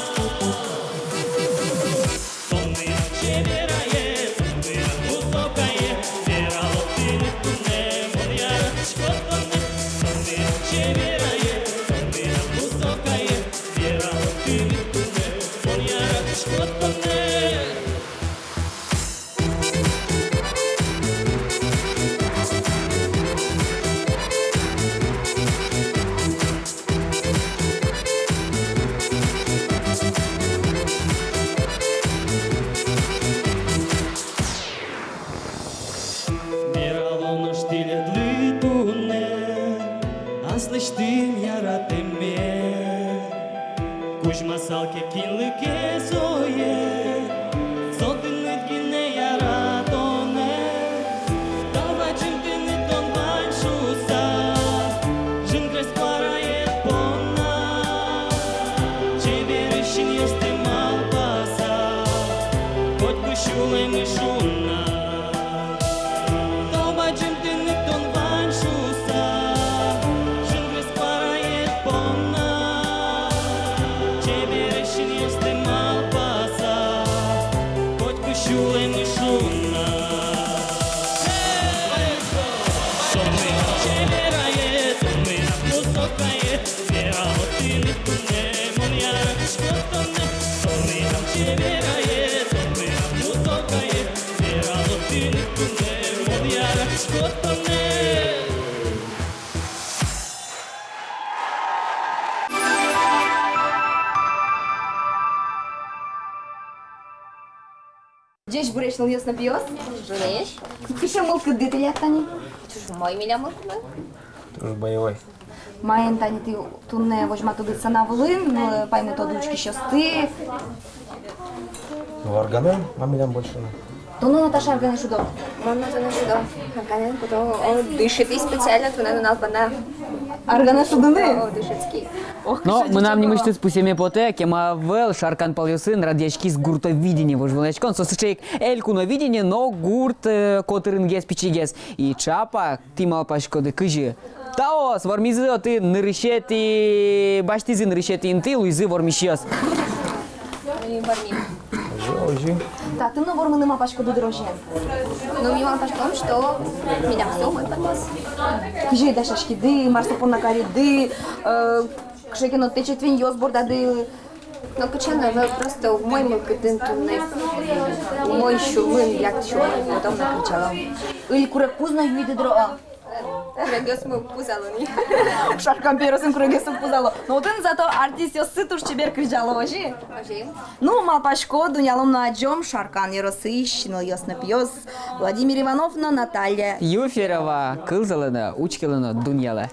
Тонэ чеберае, тонэ мусокае, верало тыныд туннэ, мон яратӥсько тонэ. Тонэ чеберае, тонэ мусокае, верало тыныд туннэ, мон яратӥсько тонэ. Верало нош тӥледлы туннэ аслэсьтым яратэмме. Кузьмасал ке кинлы ке сое, со тыныд гинэ яратонэ. Тау бадӟым тыныд тон вань шуса, жингрес куараед понна. Чебересь синъёсты малпаса, котьку сюлэмы шуна. Тау бадӟым тыныд тон вань шуса, жингрес куараед понна. Чебе Ӟечбуресь, нылъёс но пиос. Ӟечбуресь. Кыӵе мылкыдды тӥляд тани? Туж умой милям мылкыдмы. Туж боевой. Маин тани тӥ туннэ возьматоды сцена вылын, э, паймытоды учкисьёсты? Ну, арганэн, ма милям больше но. Тон но, Наташа, арганэн шудод? Мон но туннэ шудо. Арганэн куто, о, дышетӥ специально туннэ нунал понна. Арганэн шудыны? О, дышетски. Ох, но кыӵе мынам ӟеч нимысьтыз пусъеме потэ, кема ӧвӧл Шаркан палъёсын радъяськиз «Гуртовидение» вожвылъяськон, со сыӵе ик «Элькуновидение», но гурт, э, котырынгес, пичигес. И чапак тӥ малпаськоды, кызьы? Таос вормизы отын нырысетӥ, басьтӥзы нырысетӥ инты, луизы вормисьёс. Озьы, озьы. Татын но вормыны малпаськоды дыр, озьы? Ну, ми малпаськом, что милям со умой потоз. Кызьы дасяськиды, мар со понна кариды, э, кыӵе ке но тэтчетвеньёс бордады? Ну, кыӵе но, просто умой мылкыдын туннэ, умой сюлмын, яд сюлмын, потом но кырӟалом. Ыль курегпуз но юиды дыр, о? Курегъёсмы уг пузало ни. Шаркан пиросын курегъёс уг пузало. Но отын зато артистъёссы туж чебер кырӟало, озьы? Озьы. Ну, малпасько, дунъялом но адӟом Шаркан ёросысь нылъёс но пиос Владимир Иванов но Наталья Юферова. Кылзэлэ но, учкелэ но, дунъялэ.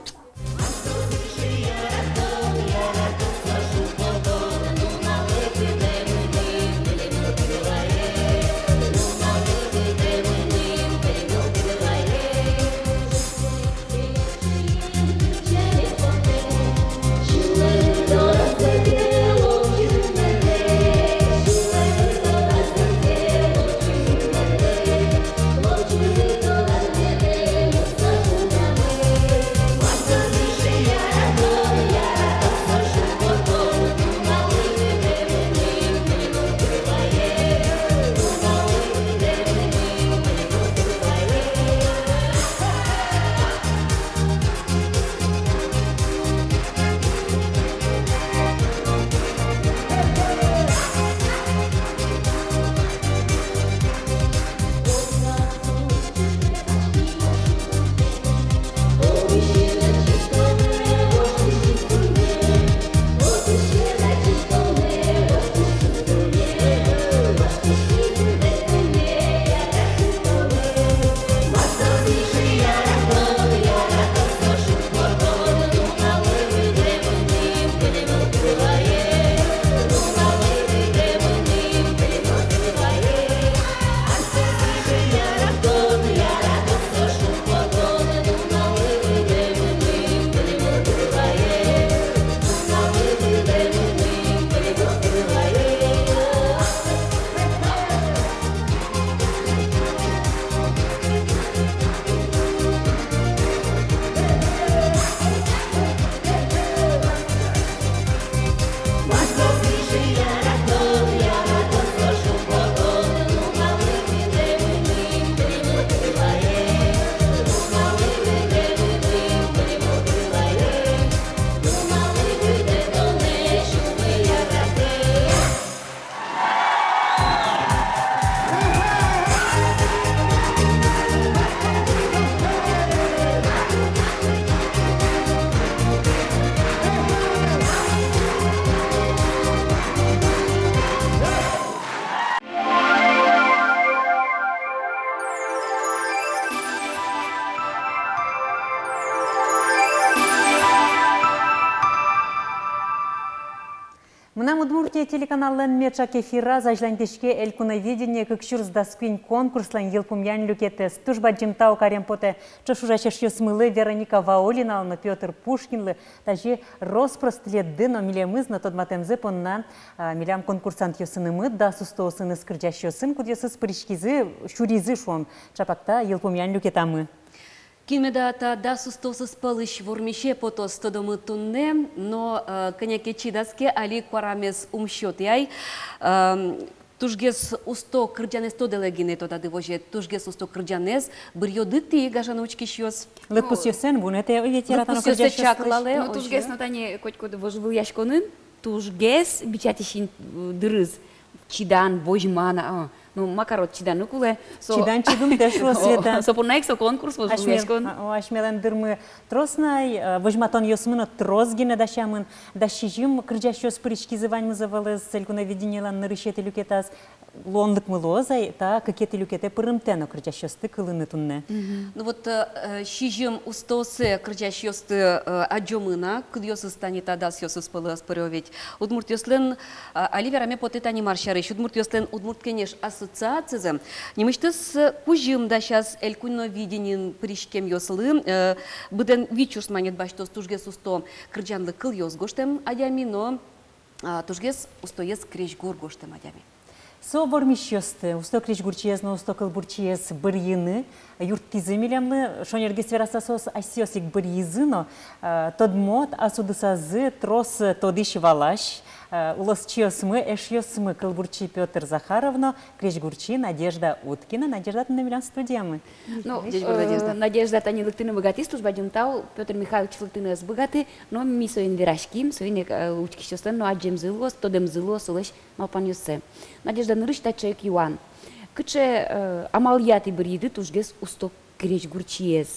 «Мынам Удмуртие» телеканаллэн меӵак эфираз азьланьтӥське «Элькуновидение кык сюрс дас куинь» конкурслэн йылпумъян люкетэз. Туж бадӟым тау карем потэ ӵош ужасьёсмылы Вероника Ваулиналы но Пётр Пушкинлы, тазьы рос-прос тӥледды но милемыз но тодматэмзы понна, а, милям конкурсантъёсынымы, дас устоосыныз кырӟасьёсын, кудъёсыз пыриськизы, сюризы, шуом, ӵапак та йылпумъян люкетамы. Кин меда та дас устоосыз пӧлысь вормисе потоз, тодомы туннэ, но, э, кӧня ке чидаз ке, али куарамез ум сётэ ай. Эм, тужгес усто кырӟанэз тодэлэ гинэ, тодады возе, тужгес усто кырӟанэз быръёды тӥ, гажано учкисьёс. Лыдпусъёсын вунэтэ ведь, яратоно кырӟасьёс. Лыдпусъёсы чаклалэ. Ну, тужгес но тани котькуд вожвылъяськонын тужгес бичатӥсь ини, э, дырыз. Чидан, возьман, а, ну, ма карод, чиданы кулэ. Со... Чидан чигымтэ, шуо Света. Со понна ик со конкурс, вот, асьмелэн, а, о, асьмелэн дырмы трос на ай, э, возьматонъёсмы но трос гинэ дасямын. Дас сизьым кырӟасьёс пыриськизы ваньмыз ӧвӧл ӧз Элькуновидениелэн нырысетӥ люкетаз. Луонлыкмы луоз ай та кыкетӥ люкетэ пырымтэ но кырӟасьёсты кылыны туннэ. Мгм. Ну вот, э, э, сизьым устоосэ кырӟасьёсты, э, адӟомы на, кудъёсыз тани та дасъёсыз пӧлы ӧз пыре ведь. Удмуртъёслэн, а, али вераме потэ тани мар сярысь, удмуртъёслэн «Удмурт Кенеш» ассоциацизы нимысьтыз, э, кузьым дасяз Элькуновидениын пыриськемъёслы, э, быдэн вить сюрс манет басьтоз тужгес усто кырӟанлы кылъёс гожтэм адями но, а, тужгес устоез крезьгур гожтэм адями. Со вормисьёсты, усто крезьгурчиез но усто кылбурчиез бырйыны, юрттӥзы милемлы, шонергес вераса, соос асьсэос ик бырйизы но, э, тодмод ас удысазы трос, э, тодӥсь-валась, э, улосчиосмы, эшъёсмы, кылбурчи Пётр Захаров но крезьгурчи Надежда Уткина. Надежда, туннэ милям студиямы. Ну, ӟечбур, э, Надежда. Надежда тани лыктыны быгатӥз, туж бадӟым тау, Пётр Михайлович лыктыны ӧз быгаты, но ми соин вераським, соин ик, э, учкисьёслэн но адӟемзы луоз, тодэмзы луоз солэсь малпанъёссэ. Надежда, нырысь таӵе ик юан. Кыӵе, э, амалъя тӥ бырйиды тужгес усто крезьгурчиез?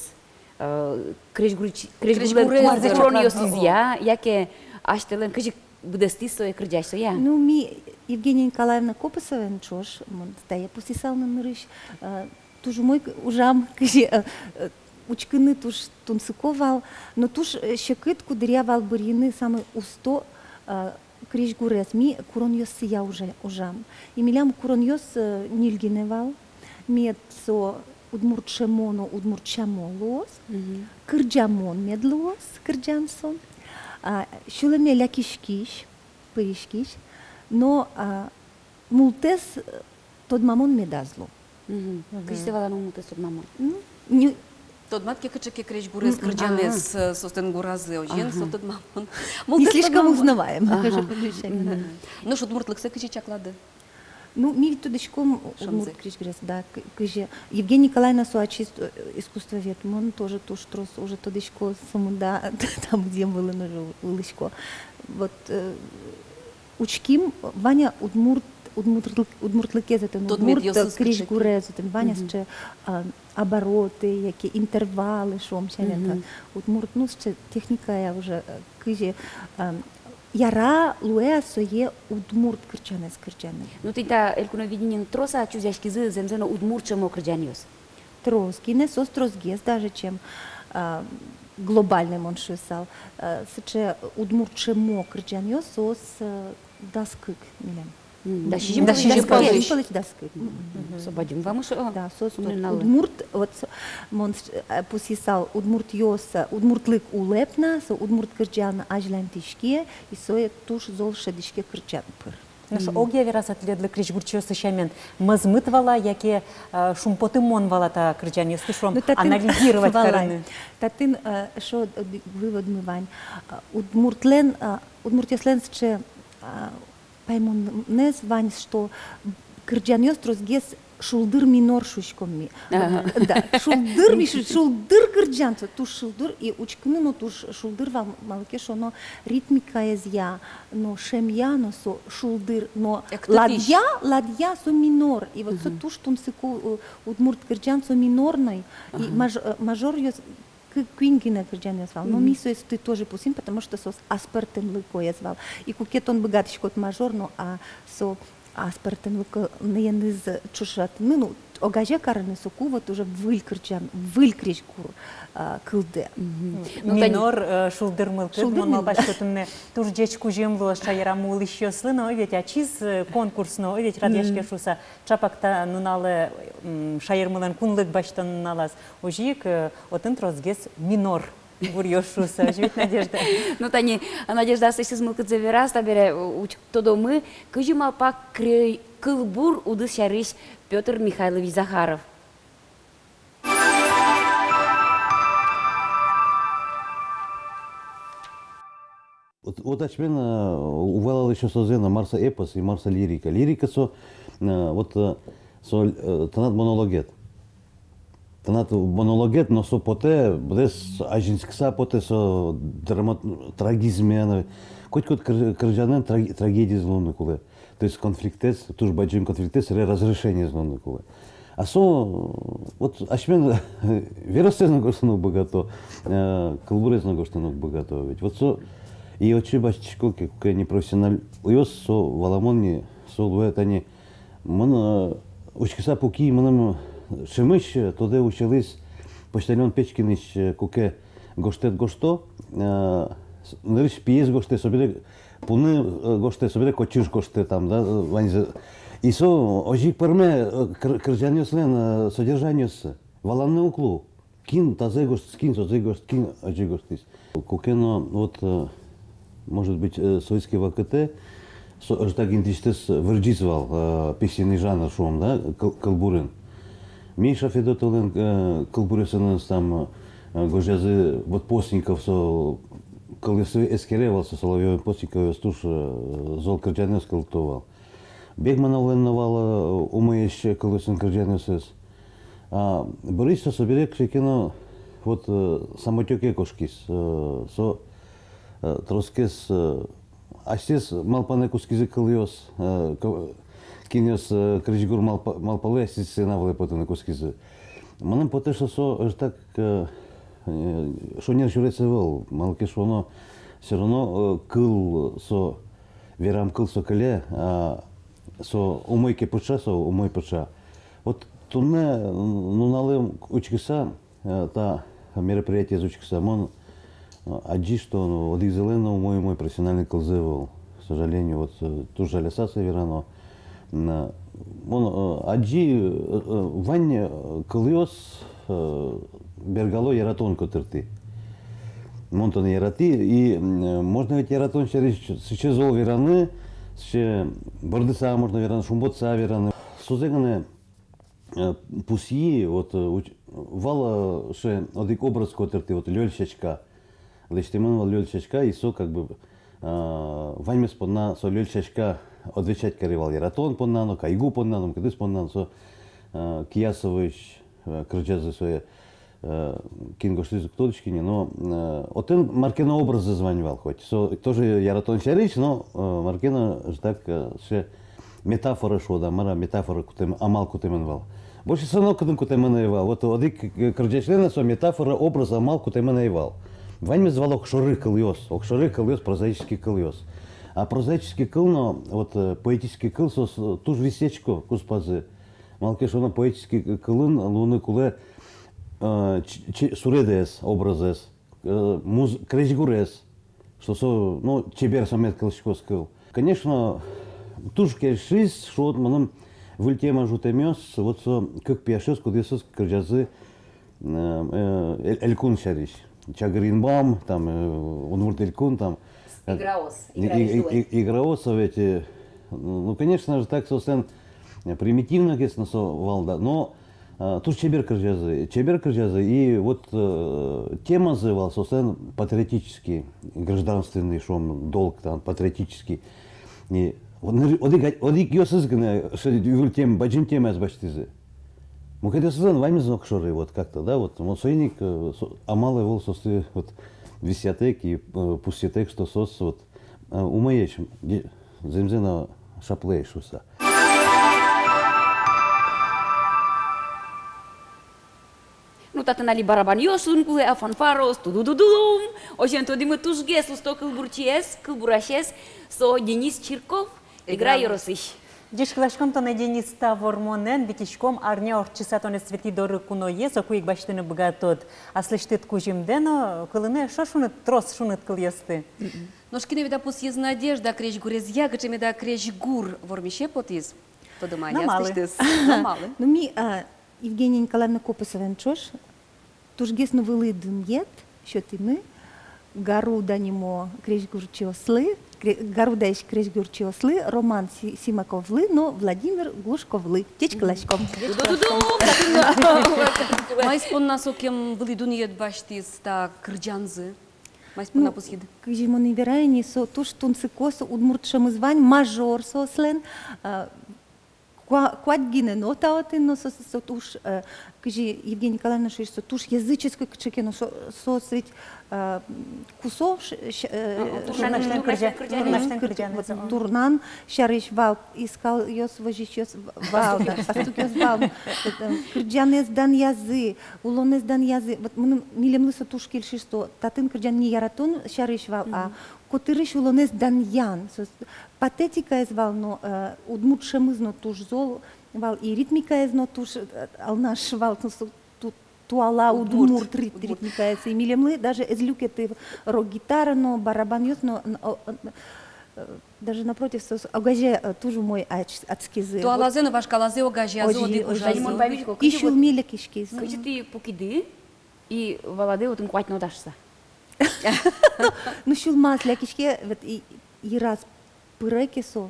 Э, крезьгурчи-, крезьгурлэн... Крезьгурез куронъёсызъя, яке асьтэлэн кызьы быдэстӥз сое кырӟась, соя? Ну, ми Евгения Николаевна Копысоваен ӵош, мон тае пусйысал но нырысь, э, туж умой к-, ужам, кызьы, э, э, учкыны туж тунсыко вал, но туж, э, секыт кудыръя вал бырйыны самой усто, э, крезьгурез. Ми куронъёссыя ужа-, ужам. И милям куронъёс, э, ньыль гинэ вал. Мед со удмурт сямо но удмурт сямо луоз. Мгм. Кырӟамон мед луоз, кырӟан со. А, сюлэме лякиськись, пыриськись. Но, а, мултэс, э, тодмамон медаз лу. Мгм. Мгм. Кызьы валамон мултэс тодмамон? Ну, не... Тодмад ке кыӵе ке крезьгурез, мгм, кырӟанэз, а, э, соослэн гуразы, озьыен, ага, со тодмамон. Не слишком узнаваемо. Ага. Мгм. Нош удмуртлыксэ кызьы чаклады? Ну, ми ведь тодӥськом удмурт крезьгурез, да, к-, кызьы. Евгения Николаевна со ачиз, э, искусствовед, мон тоже туж трос уже тодӥсько сомында, там, где вылын уже улӥсько. Вот, э, учким, вань-а удмурт, удмуртлык-, удмуртлыкез отын, удмурт, э, крезьгурез отын, вань-а сыӵе, а, обороты, яке интервалы, шуом сямен, удмурт, ну, сыӵе техникая уже, э, кызьы, а, яра луэ-а сое удмурт кырӟанэз кырӟаны. Ну, тӥни та Элькуновидениын трос-а чузъяськизы зэмзэ но удмурт сямо кырӟанъёс? Трос гинэ, соос тросгес даже, чем, а, глобальной, мон шуысал. А, сыӵе удмурт сямо кырӟанъёс соос, а, дас кык милям. М, дас сизьым пӧлысь дас кык. Дас сизьым пӧлысь дас кык. Мгм. Со бадӟым вамыш, о. Да, соос удмурт, удмурт, вот, со-, мон, э, пусйысал, удмуртъёс, э, удмуртлык улэп на, со удмурт кырӟан азьланьтӥське, и сое туж зол шӧдӥське кырӟан пыр. Нош огъя вераса, тӥледлы крезьгурчиос сямен, мӧзмыт вал-а, яке, э, шумпотымон вал-а та кырӟанъёсты, шуом, анализировать карыны? Татын, э, эшшо, э, выводмы вань. Э, удмуртлэн, э, удмуртъёслэн сыӵе, э, паймонэз вань, что кырӟанъёс тросгес шулдыр минор шуиськом ми. Ага. Да, шулдыр ми шу-, шулдыр кырӟан, со туж шулдыр, и учкыны но туж шулдыр вал, малы ке шуоно, ритмикаезъя но, шӧмъя но со шулдыр, но ладъя, ладъя со минор. И вот со туж тунсыко, э, удмурт кырӟан, со минорной. И маж-, э, мажоръёс кы-, куинь гинэ кырӟанъёс вал. Но ми соосты тоже пусйим, потому что соос аспӧртэмлыкоез вал. И куке тон быгатӥськод мажор но, а со аспӧртэмлыко-, ноеныз ӵошатыны, ну, огазе карыны, соку вот уже выль кырӟан, выль крезьгур, а, кылдэ. Мгм. Ну, минор, э, шулдыр мылкыд, мон малпасько, туннэ туж ӟеч кузьым луоз шаерамы улӥсьёслы но, ведь ачиз, э, конкурс но, ведь радъяське шуыса, чапак та нуналэ, м, шаермылэн кунлык басьтон нуналаз. Озьы ик, э, отын тросгес минор гуръёс шуыса, озьы ведь, Надежда? Ну, тани, Надежда аслэсьтыз мылкыдзэ вераз, табере, э, уч-, тодомы, кызьы малпа крезь-, кылбур удыс сярысь Пётр Михайлович Захаров. Вот, вот асьмелэн, э, уг валалэ ещё созэ но, мар со эпос и мар со лирика. Лирика со, э, вот, э, со, э, тынад монологед. Тынад монологед, но со потэ, быдэс азинскыса потэ, со драма-, трагизме но. Котькуд кыр-, кырӟанын траге-, трагедиез луыны кулэ. То есть конфликтэз, туж бадӟым конфликтэз, ре-, разрешениез луыны кулэ. А со, вот, асьмен веростэс но гожтыны уг быгато, э, кылбурез но гожтыны уг быгато ведь. Вот со, и отчы басьтӥсько ке, ке непрофессионалъёс, со валамон ни, со луэ тани. Мон, э, учкыса пуки, мыным ӵемысь, э, тодэ усьылӥз почтальон Печкинысь, э, куке гожтэт гожто, э, с-, нырысь пиез гожтэ, собере пуны, э, гожтэ, собере кочыш гожтэ там, да, э, ваньзэ. И со озьы ик пӧрме, э, кыр-, кырӟанъёслэн, э, содержаниоссы. Валаны уг лу. Кин тазэ гожтӥз, кин созэ гожтӥз, кин озьы гожтӥз. Куке но, вот, э, может быть, э, советской вакытэ, со ӧжытак интыысьтыз вырӟиз вал, э, песенный жанр, шуом, да, кыл-, кылбурын. Миша Федотовлэн, э, кылбуръёсыныз там, э, гожъязы, вот Постников со кылъёссэ эскере вал, со Соловьёвен Постниковез туж, э, зол кырӟанъёс кылдыто вал. Бекмановлэн но вал, э, умоесь кылъёсын кырӟанъёсыз. А бӧрысь со собере кыӵе ке но, вот, э, самотёке кошкиз, э, со, э, тросгес, э, асьсэос малпаны кутскизы кылъёс, э, ко-, кинъёс, э, крезьгур малпа-, малпало, асьсэос сцена вылэ потыны кутскизы. Мыным потэ, что со ӧжытак, э, э, шонер сюрес ӧвӧл, малы ке шуоно, всё равно, э, кыл со, верам кыл со кыле, а со умой ке пыӵа, со умой пыӵа. Вот туннэ, м, нуналэ учкыса, э, та мероприятиез учкыса, мон, э, адӟи, что, ну, одӥгзылэн но умой-умой профессиональный кылзы ӧвӧл, к сожалению, вот, э, туж жаляса сое верано. М, э, мон, э, адӟи, э, э, вань, э, кылъёс, э, бергало яратон котыртӥ. Мон тонэ яратӥ, и, м, э, можно ведь яратон сярысь сыӵе зол вераны, сыӵе бӧрдыса можно вераны, шумпотыса вераны. Созэ гинэ, э, пусйи, вот, э, уч-, вал, э, сыӵе одӥг образ котыртӥ, вот, лёль сяська. Лэсьтэмын вал лёль сяська, и со как бы, э, ваньмыз понна со лёль сяська отвечать каре вал, яратон понна но, кайгу понна но, мукетыз понна но, со, э, Киясовысь, э, кырӟазы сое, э, кин гожтӥз, уг тодӥськы ни, но, э, отын мар ке но образэз вань вал, хоть со тоже яратон сярысь, но, э, мар ке но, э, так, э, сыӵе метафора, шуод-а, мар-а, метафора кутэм-, амал кутэмын вал. Больше со нокытын кутэмын ӧй вал. Вот одӥг, э, кырӟасьлэн но со метафора, образ, амал кутэмын ӧй вал. Ваньмыз вал огшоры кылъёс, огшоры кылъёс, прозаический кылъёс. А прозаический кыл но, вот, э, поэтический кыл, соос, э, туж висъясько куспазы. Малы ке шуоно, поэтический кылын луыны кулэ, э, ч-, ч-, суредэз, образэз, э, муз-, крезьгурез, что со, ну, чебер со мед кылзӥськоз кыл. Конечно, туж кельшиз, шуод, мыным выль тема ӝутэмъёс, вот со кык пияшъёс, кудъёсыз кырӟазы, э, э, эль-, элькун сярысь. Чагыр инбам, там, э, Удмурт Элькун, там, э, Играос, и-, и-, играос, и-, играос, а ведь, э, ну, конечно же, так, собственно, э, примитивно, конечно, со вал, да, но, э, туж чебер кырӟазы, чебер кырӟазы, и вот, э, темазы вал, собственно, патриотический, гражданственный, шуом, долг, там, патриотический. И вот ныр-, одӥг, одӥгъёсыз гинэ, шуом, выль тем-, бадӟым темаез басьтӥзы. Мукетъёсызлэн ваньмыз огшоры, вот как-то, да, вот, вот соин ик, э, со-, амал ӧвӧл соосты, вот, висъятэк и, э, пусъетэк, что соос, вот, э, умоесь, де-, зэмзэ но шаплыесь шуыса. Ну, татын али барабанъёс луыны кулэ, а фанфараос, ту-ду-ду-дум. Озьыен, тодӥмы тужгес усто кылбурчиез, кылбурасез, со Денис Чирков, Игра ёросысь. Ӟечкыласьком тонэ, Денис, та вормонэн, витиськом арня ортчыса тонэ Светӥ доры куное, соку ик басьтыны быгатод аслэсьтыд кузьымдэ но кылыны эшшо шуныт, трос шуныт кылъёсты. Мгм. Нош кинэ меда пусйиз Надежда крезьгурезъя, кыӵе меда крезьгур вормисе потӥз? Тодомы-а аслэсьтыз? Но малы? Но малы? Ну, ми, а, Евгения Николаевна Копосоваен ӵош тужгес но вылӥ дунъет сётӥмы Гаруда нимо крезьгурчиослы, кре-, Гарудаысь крезьгурчиослы, Роман Си-, Симаковлы но Владимир Глушковлы. Ӟечкыласьком. Ду-ду-ду-ду! Маиз понна сокем вылӥ дунъет басьтӥз та кырӟанзы? Маиз понна пусйиды? Ну, кызьы мон и верай ини, со туж тунсыко, со удмурт шӧмыз вань, мажор соослэн, а, Куа-, куать гинэ нота отын, но со, со, со туж, э, Кызьы Евгения Николаевна шуиз, со туж языческой кыӵе ке но, со, соос ведь, а, м, кусо ш-, ш-, э, турнан, турнан, турнан, турнан, турнан, турнан, турнан, турнан сярысь вал, и скалъёс возисьёс в-, вал, да, пастукъёс вал. Э, кырӟанэз данъязы, улонэз данъязы. Вот мыным, милемлы со туж кельшиз, что татын кырӟан не яратон сярысь вал, а котырысь улонэз данъян. Соос патетикаез вал но, э, удмурт шӧмыз но туж зол вал, и ритмикаез но туж, э, алнаш вал, ну, со ту-, туала удмурт, удмурт рит-, удмурт ритмикаез. И милемлы даже ӧз люкеты рок-гитара но, барабанъёс но, н-, о, н-, э, даже напротив, соос огазе, э, туж умой адс-, адскизы. Туалазэ но, вашкалазэ огазеязы, озьы, одӥг озьы ужазы. И сюлмы лекиськиз. Кызьы тӥ пукиды и валады отын куать нотаез шуса? Ну, сюлмаз лякиське, вот и, и раз пыре ке со,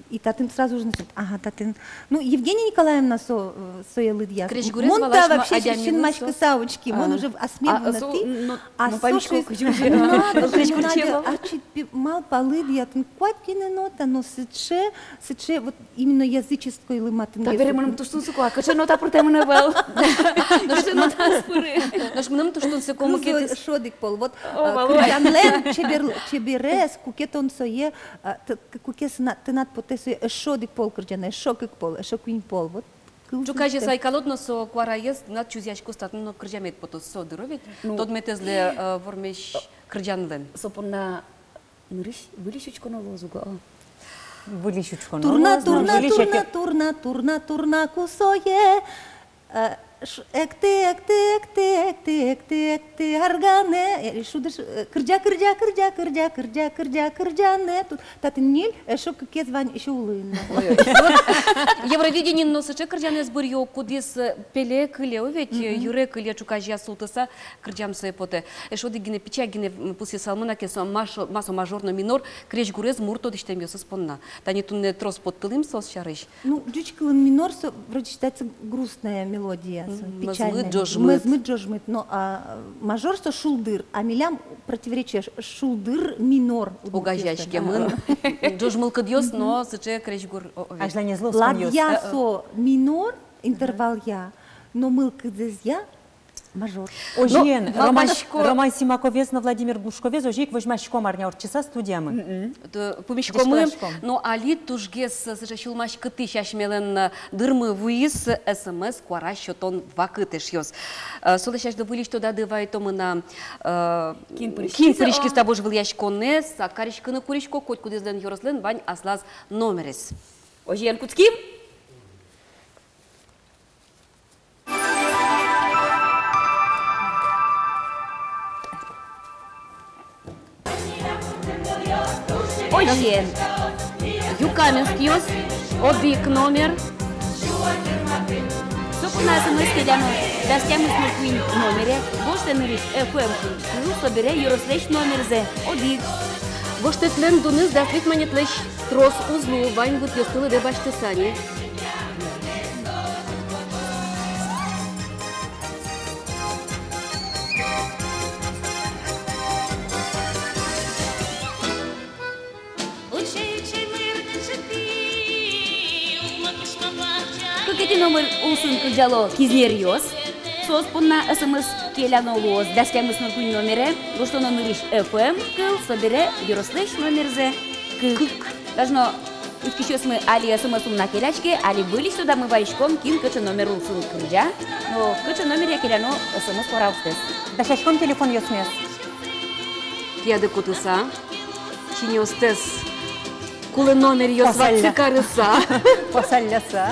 и татын сразу же начинает, ага, татын. Ну, Евгения Николаевна со, э, сое лыдъяз. Крезьгурез вал, мон та вообще син-, синмаськыса учки, мон уже асме вунэтӥ, но, а мон со паймисько, шуиз, кызьы уже. Ну, а, крезьгур чего? Ачид пи-, малпа, лыдъя, татын куать гинэ нота, но сыӵе, сыӵе, вот именно языческойлы матынгес. Табере мыным туж тунсыко, а кыӵе нота пыртэмын ӧвӧл. Кыӵе нота ӧз пыры. Нош мыным туж тунсыко, ну, мукетыз. Со эшшо одӥг пол. Вот, о, э, валой. Кырӟанлэн чебер-, чеберез, куке тон сое, э, т-, к-, куке сына-, тынад потэ сое эшшо одӥг пол кырӟан, эшшо кык пол, эшшо куинь пол. Вот. Ӵуказе сайкалод но со куараез, тынад чузъяськоз, татын но кырӟамед потоз, со дыр ведь. Ну, тодметэзлы, э, вормись кырӟанлэн. Со понна нырысь выльысь учконо луоз уго. Выльысь учконо луоз, но турна, турна, турна, турна, турна, турна кусое. Э, ш-, экты, экты, экты, экты, экты, экты арганэ. Э, шудыш, э, кырӟа, кырӟа, кырӟа, кырӟа, кырӟа, кырӟа, кырӟанэ. Тут татын ньыль, эшшо кыкез вань, эшшо улын. Ой, ой. Вот Евровидениын но сыӵе кырӟанэз быръё, кудӥз, э, пеле кыле, о ведь, э, юре кыле, ӵуказея султыса кырӟам сое потэ. Эшшо одӥг гинэ, пичак гинэ, м, пусйысалмы на ке, со мажо-, ма со мажор но минор, крезьгурез мур тодӥсьтэмъёсыз понна. Тани туннэ трос поттылӥм соос сярысь. Ну, ӟуч кылын минор со вроде считается грустная мелодия, со, мгм, печальная. Мӧзмыт, ӝожмыт. Мӧзмыт, ӝожмыт, но, а, мажор со шулдыр, а милям противоречие, ш-, шулдыр минор. Огазеяськемын. Ага. Ӝож мылкыдъёс но сыӵе крезьгур, о, о, ведь. Азьланезлы осконъёс. Ладъя со минор, интервалъя, но мылкыдзэсъя мажор. Озьыен, но Роман, возьмасько-, Роман Симаковез но Владимир Глушковез озьы ик возьмаськом арня ортчыса студиямы. Мгм. Т-, пумиськомы, ӟечкыласьком. Но али тужгес сыӵе сюлмаськытӥсь асьмелэн, э, дырмы вуиз, э, СМС куара сётон вакыт, эшъёс. Э, солэсь азьло выльысь тодады вайтомы на, э, кин пыриськиз, кин пыриськиз та вожвылъяськонэ, сад кариськыны курисько, котькудӥзлэн ёрослэн вань аслаз номерез. Озьыен, кутским. Озьыен, Юкаменскъёс, одӥг номер. Со понна СМС келяно дас тямыс ноль куинь номере, гожтэ нырысь ФМ кыл, собере ёрослэсь номерзэ, одӥг. Гожтэтлэн дуныз дас вить манетлэсь трос уз лу, вань вытъёсты лыдэ басьтыса ни. Кыкетӥ номер улсын кырӟало Кизнеръёс. Соос понна СМС келяно луоз дас тямыс ноль куинь номере, гожтоно нырысь ФМ кыл, собере ёрослэсь номерзэ, кык. Кык. Гажано учкисьёсмы, али СМС ум на келяське, али выльысь тодамы вайиськом, кин кыӵе номер улсын кырӟа, но кыӵе номеръя келяно СМС куараостэс. Дасяськом телефонъёсмес. Кияды кутыса, чиньыостэс кулэ номеръёс ватсы карыса. Посалляса.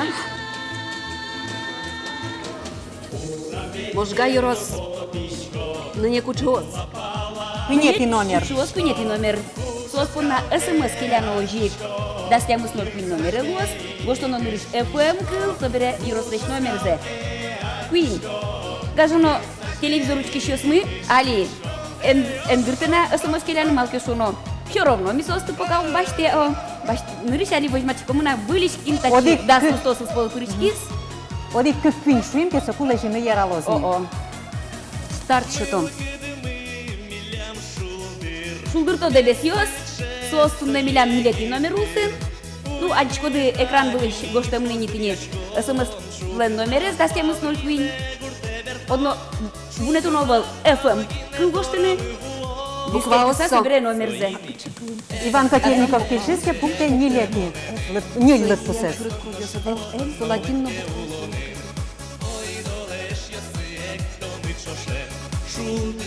Можга ёрос. Нынэ куӵеос. Куинетӥ номер. Куӵеос, куинетӥ номер. Соос понна СМС келяно озьы ик дас тямыс ноль куинь номере луоз, гожтоно нырысь ФМ кыл, собере ёрослэсь номерзэ. Куинь. Гажано телевизор учкисьёсмы, али эн, эн дыртэ на СМС келяны, малы ке шуоно, всё равно ми соосты пока ум басьтэ, о. Басьт-, нырысь али возьматӥськомы на, выльысь кин татчы дас кык, дас лустоосыз пол пыриськиз. Одӥг кык куинь шуим ке, соку лэзьыны яралоз ни. О-о. Старт сётом. Шулдырто Дэбесъёс, соос туннэ милям ньылетӥ номер улсын. Ну, адӟиськоды, экран вылысь гожтэмын ини тӥни СМС-лэн номерез, дас тямыс ноль куинь. Одно вунэтоно ӧвӧл эф эм кыл гожтыны. Букваос со. Собере номерзэ. Иван Котельников кельшиз ке, пуктэ ньылетӥ лыд-, ньыль лыдпусэз. Эф эм со латин но.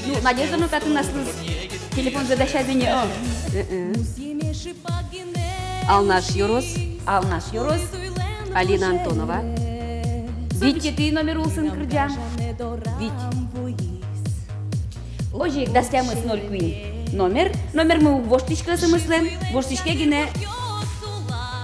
Ну, Надежда но татын аслыз телефонзэ дасяз ини, о. Э-э. Алнаш ёрос. Алнаш ёрос. Алина Антонова. Вить. Со витетӥ номер улсын кырӟа. Вить. Озьы ик дас тямыс ноль куинь номер. Номермы уг воштӥськы СМС-лэн, воштӥське гинэ.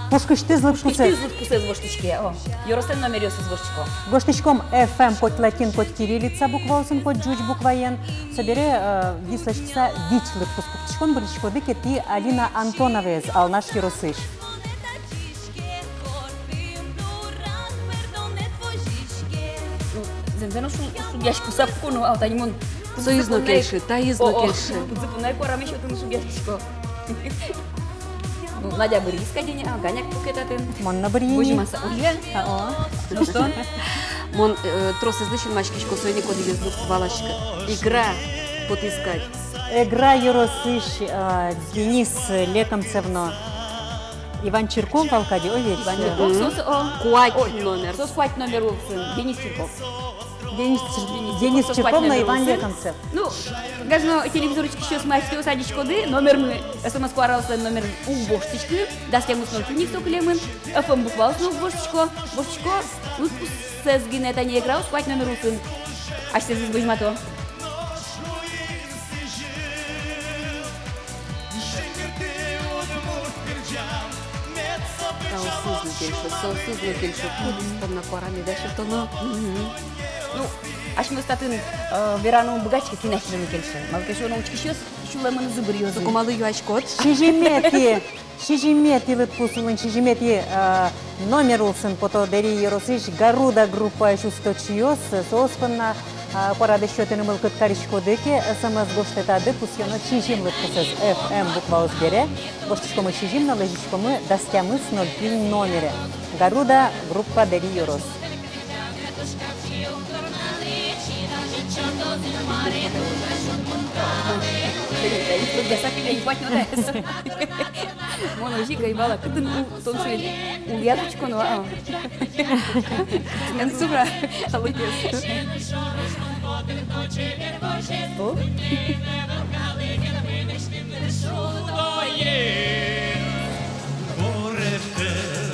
Пушкысьтыз лыдпусэз. Пушкысьтыз лыдпусэз воштӥське, о. Ёрослэн номеръёсыз воштӥсько. Гожтӥськом эф эм коть латин, коть кириллица букваосын, коть ӟуч букваен. Собере, э, вислэськыса вить лыдпус пуктӥськом, бырйиськоды ке тӥ Алина Антоноваез, Алнаш ёросысь. Зэмзэ но шу-, шугъяськыса пуко но, а, тани мон. Соиз но кельшы, таиз но кельшы. О, о, зэпунай куараме сётыны шугъяськисько. Ну, Надя бырйиз кадь ини, а, Ганяк пуке татын. Мон но бырйи ини. Возьмаса, ой-е. А, о. Ну что? Мон, э, тросэзлы синмаськисько, соин ик одӥгезлы валасько. Игра потӥз кадь. Игра ёросысь, э, Денис Лекомцев но Иван Чирков вал кадь, ой, ведь. Иван Чирков, мгм. Соос, о. Куать номер. Соос куать номер улсын. Денис Чирков. Денис Чир-, Денис Чирков но Иван Лекомцев. Ну, гажано телевизор учкисьёс, мар асьтэос адӟиськоды, номермы, СМС куараослэн номерзэс уг воштӥськы, дас тямыс ноль куинь ик со кылемын, эф эм букваос но уг воштӥсько, воштӥсько лыдпусэз гинэ, тани играос куать номер улсын. Асьтэзэс возьмато. Таосыз но кельшо, соосыз но кельшо, кудӥз понна куарамеды сётоно. Мгм. Ну, асьмеос татын, э, вераны ум быгатӥське, кин асьмелы кельше. Малы ке шуоно, учкисьёс сюлэмын зыбыръёзы. Соку малы юаськод? Сизьыметӥ, сизьыметӥ лыдпус улын, сизьыметӥ, э, номер улсын пото Дэри ёросысь «Гаруда» группаысь усточиос, соос понна, а, куарадэс сётыны мылкыд кариськоды ке, СМС гожтэтады, пусъёно сизьым лыдпусэз, эф эм букваос бере, гожтӥськомы сизьым но лэзиськомы дас тямыс ноль куинь номере. «Гаруда» группа, Дэри ёрос. Мон озьы ик ӧй вала, кытын ул-, тон сое улӥяз учконо, а. Эн субра. О?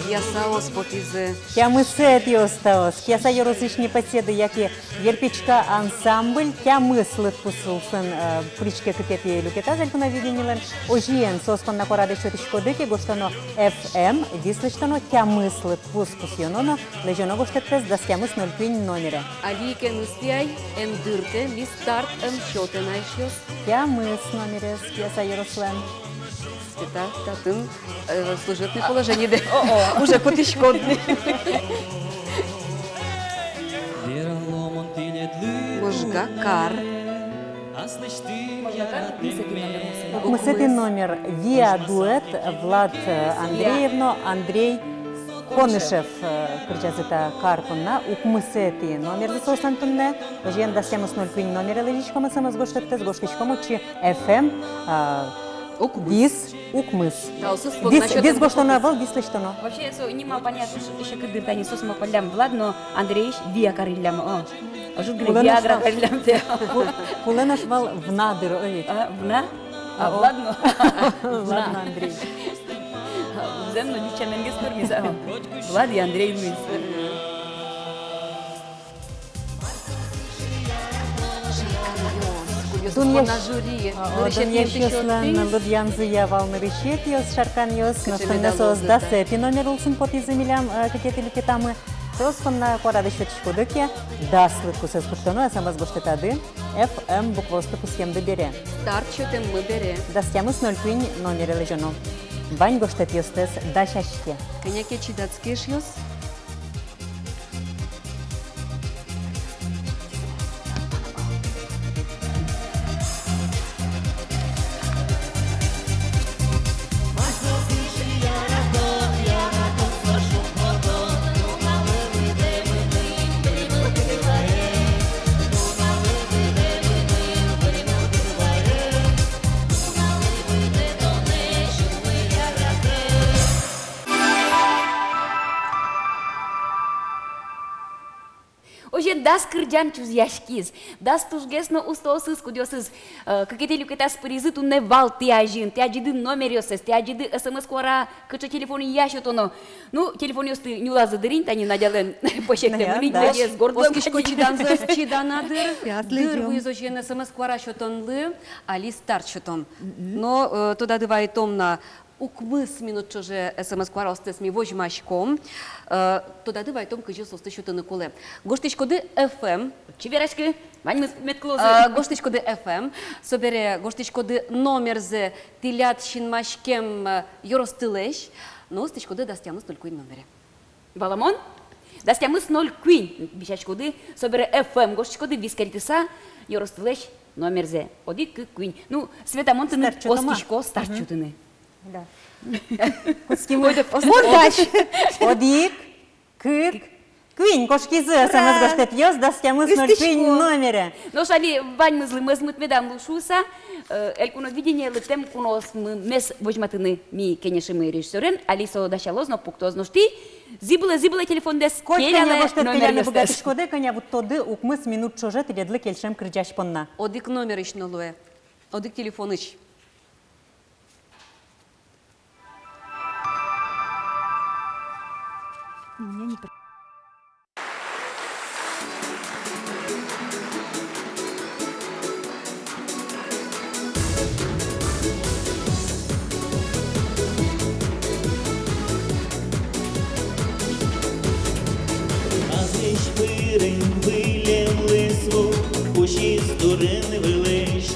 Киясаос потӥзы. Тямысэтӥ остаос. Кияса ёросысь «Непоседы» яке «Верпечка» ансамбль тямыс лыдпус улсын, э, пыриське кыкетӥ люкетаз «Элькуновидениелэн». Озьыен, соос понна куарадэс сётӥськоды ке, гожтоно «эф эм», вис лэсьтоно тямыс лыдпус, пусъёно но лэзёно гожтэтсэс дас тямыс ноль куинь номере. Али ик эн ыстӥ ай, эн дыртэ, ми старт эн сётэ на, эшъёс. Тямыс номерез Кияса ёрослэн. Света, татын, э, служебное положениедэ. О-о. Уже кутӥськод ни. Можга кар. Можга кар, укмысэтӥ номер. Укмысэтӥ номер. «Виа» дуэт, Влад, э, Андреев но Андрей Конышев, э, кырӟазы та кар понна. Укмысэтӥ номерзы соослэн туннэ. Озьыен, дас тямыс ноль куинь номере лэзиськом СМС гожтэтсэс, гожтӥськом отчы «эф эм», а, укмыс. Вис, укмыс. Вис, вис гожтоно ӧвӧл, вис лэсьтоно. Вообще, со ни малпанъя туж секыт дыр, тани соос малпаллям Влад но Андреевич «Виа» кариллям, о. Ожыт гинэ «Виагра» кариллям тӥ. Ку-, кулэ нош вал «Вна» дыр, о ведь. А, «Вна»? А, о. Влад но. Влад но Андрей. Зэм но ӟуч сяменгес пӧрмиз, а. Влад и Андрей луиз. Дунъясь-, а, о, дунъясьёслэн лыдъянзыя вал нырысетӥос, шарканъёс, но туннэ соос дасэтӥ номер улсын потӥзы милям, э, кыкетӥ люкетамы. Соос понна куарадэс сётӥськоды ке, дас лыдпусэз пуктоно, СМС гожтэтады, «эф эм» букваосты пусъемды бере. Старт сётэммы бере. Дас тямыс ноль куинь номере лэзёно. Вань гожтэтъёстэс дасяське. Кӧня ке чидатскешъёс. Озьыен, дас кырӟан чузъяськиз. Дас тужгес но устоосыз, кудъёсыз, э, кыкетӥ люкетаз пыризы, туннэ вал тӥ азьын. Тӥ адӟиды номеръёссэс, тӥ адӟиды СМС куара кыӵе телефонъя сётоно. Ну, телефонъёсты нюлазы дыр ини, тани Надялэн пӧсектэм ини, да. Надя, горд луэм. Оскисько, чиданзэс чидано дыр. Дыр вуиз озьыен СМС куара сётонлы али старт сётом. Мгм. Но, э, тодады вайытом на, укмыс минут ӵоже СМС куараостэс ми возьмаськом. Э, тодады вайытом, кызьы соосты сётыны кулэ. Гожтӥськоды ФМ. Чеберашкы, ваньмыз мед кылозы. Э, гожтӥськоды ФМ. Собере гожтӥськоды номерзэ тӥляд синмаськем, э, ёростылэсь. Но ыстӥськоды дас тямыс ноль куинь номере. Валамон? Дас тямыс ноль куинь. Висъяськоды, собере ФМ гожтӥськоды, вискельтыса ёростылэсь номерзэ. Одӥг, кык, куинь. Ну, Света, мон тыныд оскисько старт сётыны. Да. Кутскимы. Ой, да. Монтаж. Одӥг, кык, куинь. Кошкизы СМС гожтэтъёс дас тямыс ноль куинь номере. Нош али ваньмызлы мӧзмыт медам луы шуыса, э, Элькуновидение лыктэм куноосмес возьматыны ми кенешимы режиссёрен, али со дасялоз но пуктоз. Нош тӥ зӥбылэ, зӥбылэ телефондэс, котькӧня гожтэт, кӧня но быгатӥськоды, кӧня вуттоды укмыс минут ӵоже тӥледлы кельшем кырӟась понна. Одӥг номерысь но луэ. Одӥг телефонысь. Азьлэсь пырем выллем лысву, пусйиз турын вылысь.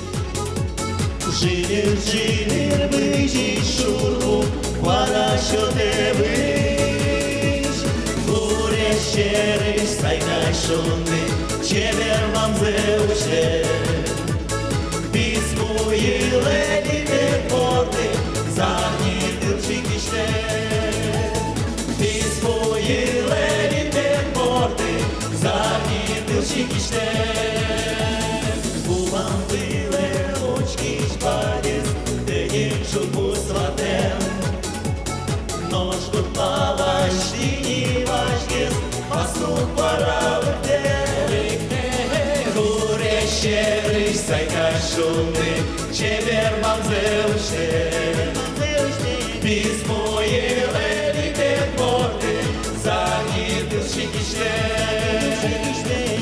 Жильыр-жильыр бызись шур ву, куара сётэ выжы. Гурезь сьӧрысь сайка шунды, чебер вамзэ усьтэ. Писпу йылэ липет борды, зарни тыл чигиське. Писпу йылэ липет борды, зарни тыл чигиське. Ву вамзылэ учкись бадӟым, тӥни шуг пус ватэм. Нош гурт палась тӥни вазьгес, пастух куара вылтэ. Гурезь сьӧрысь сайка шунды, чебер вамзэ усьтэ. Писпу йылэ липет борды, зарни тыл чигиське.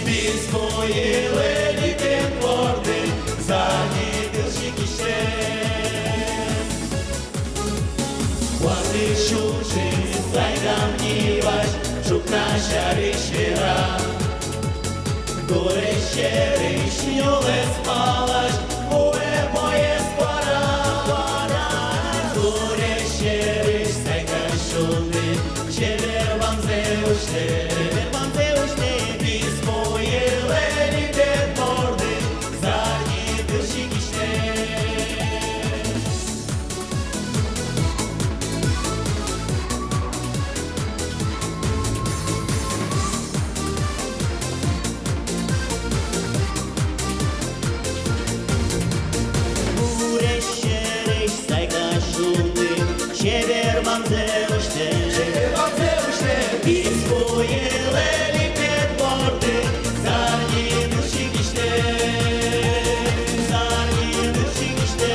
Писпу йылэ липет борды, зарни тыл чигиське. Куатысь ӵужысь сайкам ни вазь, ӵукна сярысь вера. Гурезь сьӧрысь нюлэс палась, вуэ поез куара, куара. Гурезь сьӧрысь сайка шунды, чебер вамзэ усьтэ. Чебер вамзэ усьтэ. Писпу йылэ липет борды, зарни тыл чигиське. Гурезь сьӧрысь сайка шунды, чебер вамзэ усьтэ. Чебер вамзэ усьтэ. Писпу йылэ липет борды, зарни тыл чигиське. Зарни тыл чигиське.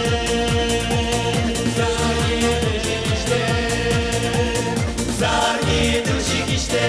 Зарни тыл чигиське. Зарни тыл чигиське.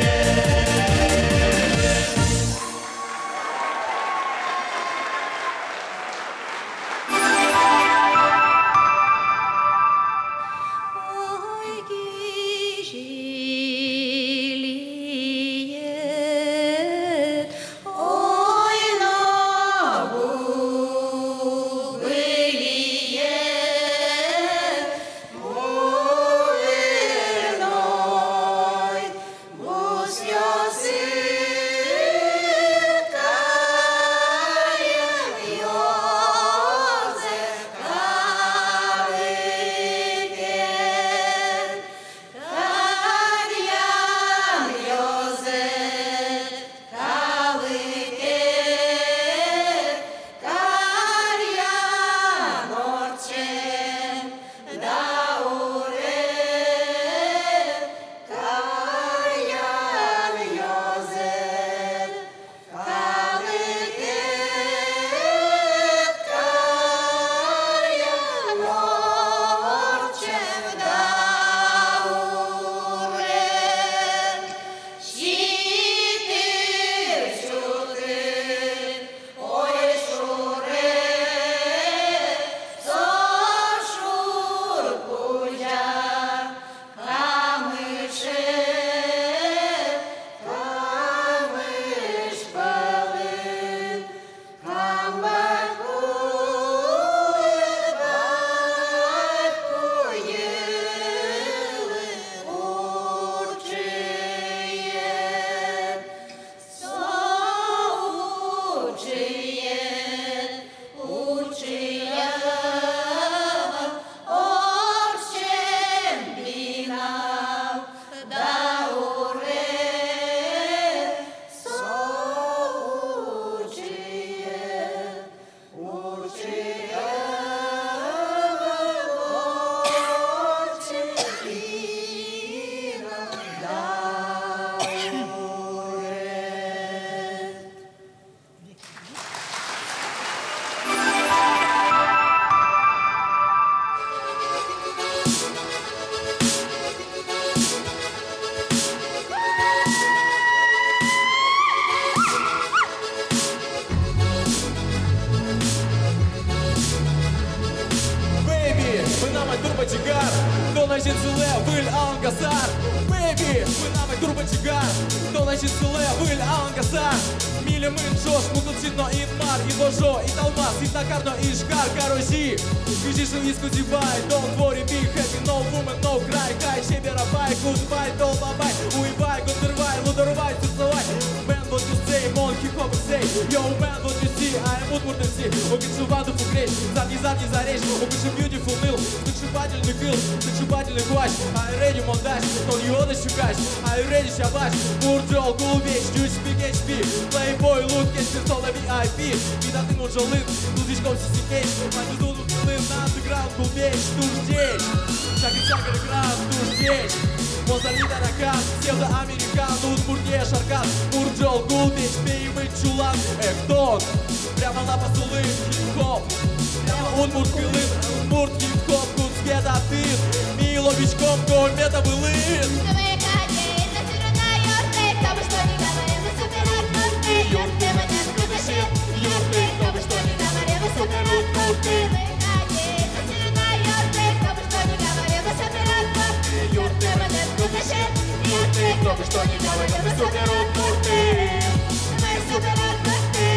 Мынам ай турбочигар, тон ачид сылэ выль Алангасар. Милемын ӵош Мукутчи но Инмар, Инвожо, Италмас, Интакар но Ижкар, карози. Кызьы шуиз Кузебай: don't worry, be happy, no woman, no cry. Кай, чебер апай, гудбай, Толбабай, Уйбай, Гондырвай, Лудорвай, Сырцовай. Бен вот you say, мон хип-хоп say. Yo, man, what you see, I am удмурт MC. Огинцю ванду фугресь, задний, задний зарезь, огинцю beautiful ныл. Сыӵе бадӟым кыл, сыӵе бадӟым куазь. I ready, мон дась, тон юод сюкась. I ready, сябась. Бурдёл, кулбесь, ӟуч пи, кеч пи. Плейбой, луд, кеч пи, соло V I P. Меда тын мон ӝолын, тузиськом сисикесь. Мадьызун удмурт кылын, андеграунд кулбесь, туж ӟеч. Чагыр-чагыр экран, туж ӟеч. Мон зарни таракан, псевдоамерикан, Удмуртие Шаркан. Бурдёл, кулбесь, пеймыт чулан, эктон. Прямо на посулы хип-хоп. Прямо удмурт кылын, удмурт хип-хоп кутске татын. Ми лобиськом комета вылын. Юртты, кто бы что ни говорил, мы супер удмурты. Мы супер удмурты.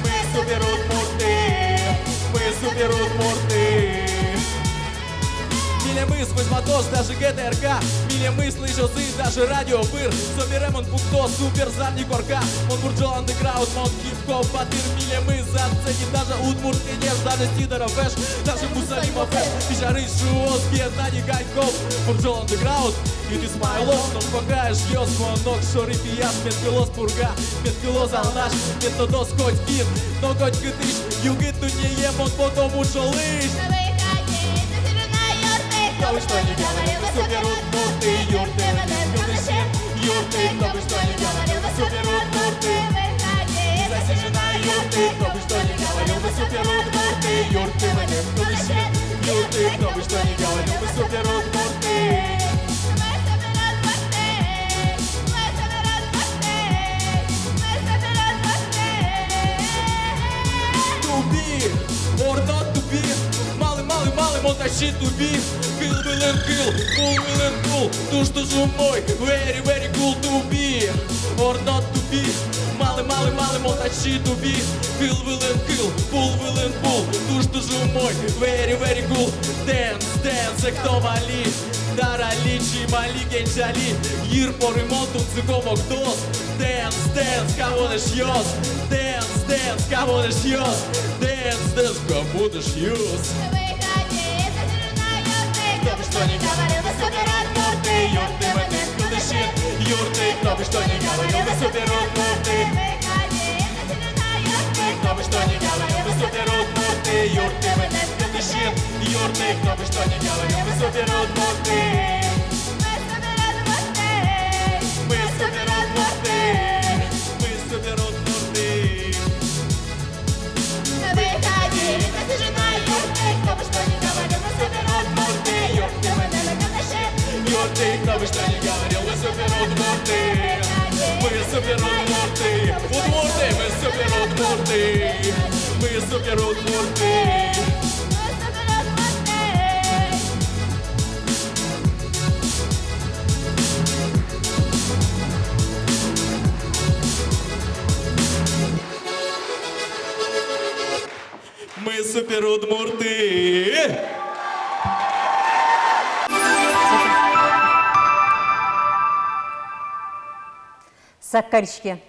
Мы супер удмурты. Мы супер удмурты. Милемыз возьматоз даже Г Т Р К. Милемыз лэзёзы даже радио пыр. Собере мон пукто супер зарни корка. Мон бурдёл андеграунд, мон хип-хоп батыр. Милемыз зацепит даже Удмурт Кенеш, даже Сидоров Эш, даже Мусалимов Эш. Пижарысь шуоз Геннадий Коньков. Бурдёл андеграунд, it is my love. Но пока эшъёс, мон огшоры пияш. Мед кылоз Пурга, мед кылоз Алнаш, мед тодоз котькин но котькытысь. Югыт дуннее мон потом ӝолысь. Кто бы что ни говорил, мы супер удмурты. Юртты, мы юртты. Юртты, кто бы что ни говорил, мы супер удмурты. Юртты, кто бы что ни говорил, мы супер удмурты. Юртты, мы юртты. Юртты, кто бы что ни говорил, мы супер удмурты. To be or not to be. Малы, малы, малы мон татчы to be? Кыл вылын кыл, пул вылын пул. Туж, туж умой, very, very cool to be or not to be. Малы, малы, малы мон татчы to be? Кыл вылын кыл, пул вылын пул. Туж, туж умой, very, very cool. Dance, dance, эктом али. Дара али, чим али, генӟ али. Йыр пӧрмем тунсыко мокдос. Dance, dance, кавон эшъёс. Dance, dance, кавон эшъёс. Dance, dance, кавон эшъёс. Кто бы что ни говорил, мы супер удмурты. Юртты, мы юртты. Юртты, кто бы что ни говорил, мы супер удмурты. Юртты, кто бы что ни говорил, мы супер удмурты. Юртты, мы юртты. Юртты, кто бы что ни говорил, мы супер удмурты. Мы супер удмурты. Мы супер удмурты. Выходи, ты же на юртты, кто бы что ни говорил, мы супер удмурты. Юртты, мы на юртты. Юртты, кто бы что ни говорил, мы супер удмурты. Мы супер удмурты. Удмурты, мы супер удмурты. Мы супер удмурты. Мы супер удмурты! Сак кариське.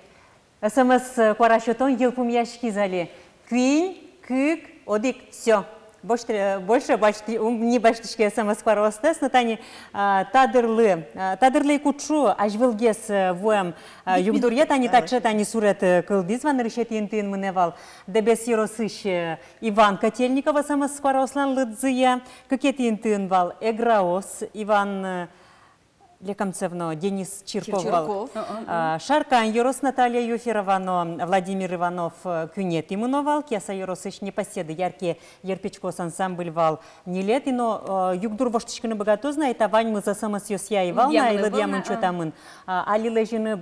СМС куара сётон йылпумъяськиз али. Куинь, кык, одӥг, всё. Больше, больше басьты-, ум не басьтӥське СМС куараостэс, но тани, а, та дырлы, а, та дырлы ик уд шу, азьвылгес, э, вуэм, а, югдуръя тани таӵе тани сурет, э, кылдӥз вал нырысетӥ интыын, мынэ вал Дэбес ёросысь, э, Иван Котельников СМС куараослэн лыдзыя, кыкетӥ интыын вал Эграос Иван, э, Лекомцев но Денис Чирков вал. Чирков. А, Шаркан ёрос Наталья Юферова но Владимир Иванов, э, куинетӥ мыно вал, Кияса ёросысь «Непоседы», «Яркие ерпичкоос» ансамбль вал ньылетӥ но, э, югдур воштӥськыны быгатоз на, и та ваньмыз СМС-ёсъя ӧй вал на, лыдъямын, чотамын. А, али лэзьыны,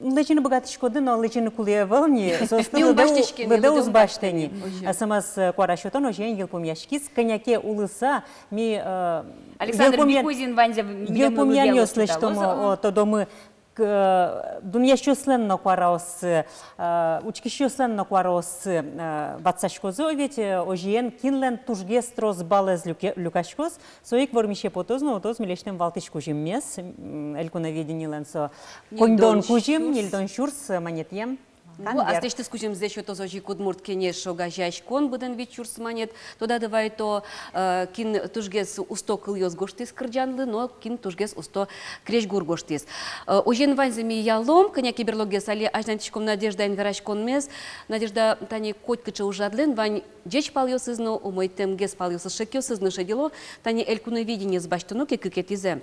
лэзьыны быгатӥськоды, но лэзьыны кулэ ӧвӧл ни, соосты лыдэ уз басьтэ ни. СМС куара сётон озьыен йылпумъяськиз, кӧня ке улыса ми, э, Александр Бикузин ваньзэ милемлы луэ. Йылпумъянъёс лэсьтомы, о, тодомы, к-, дунъясьёслэн но куараоссы, э, учкисьёслэн но куараоссы, э, ватсаськозы, о, ведь, э, озьыен, кинлэн тужгес трос баллэз люке-, люкаськоз, со ик вормисе потоз но утоз милесьтым валтӥсь кузьыммес, м, Элькуновидениелэн со коньдон кузьым, ньыльдон сюрс манетъем. Ну, аслэсьтыз кузьымзэ сётоз озьы ик «Удмурт кенеш» огазеяськон, быдэн вить сюрс манет. Тодады вайто, э, кин тужгес усто кылъёс гожтӥз кырӟанлы, но кин тужгес усто крезьгур гожтӥз. Э, озьыен, ваньзэ ми ялом, кӧня ке берлогес али азьланьтӥськом Надеждаен вераськонмес. Надежда, тани котькыӵе ужрадлэн вань ӟеч палъёсыз но, умойтэмгес палъёсыз, шекъёсыз но шедьыло. Тани Элькуновидениез басьтоно ке кыкетӥзэ,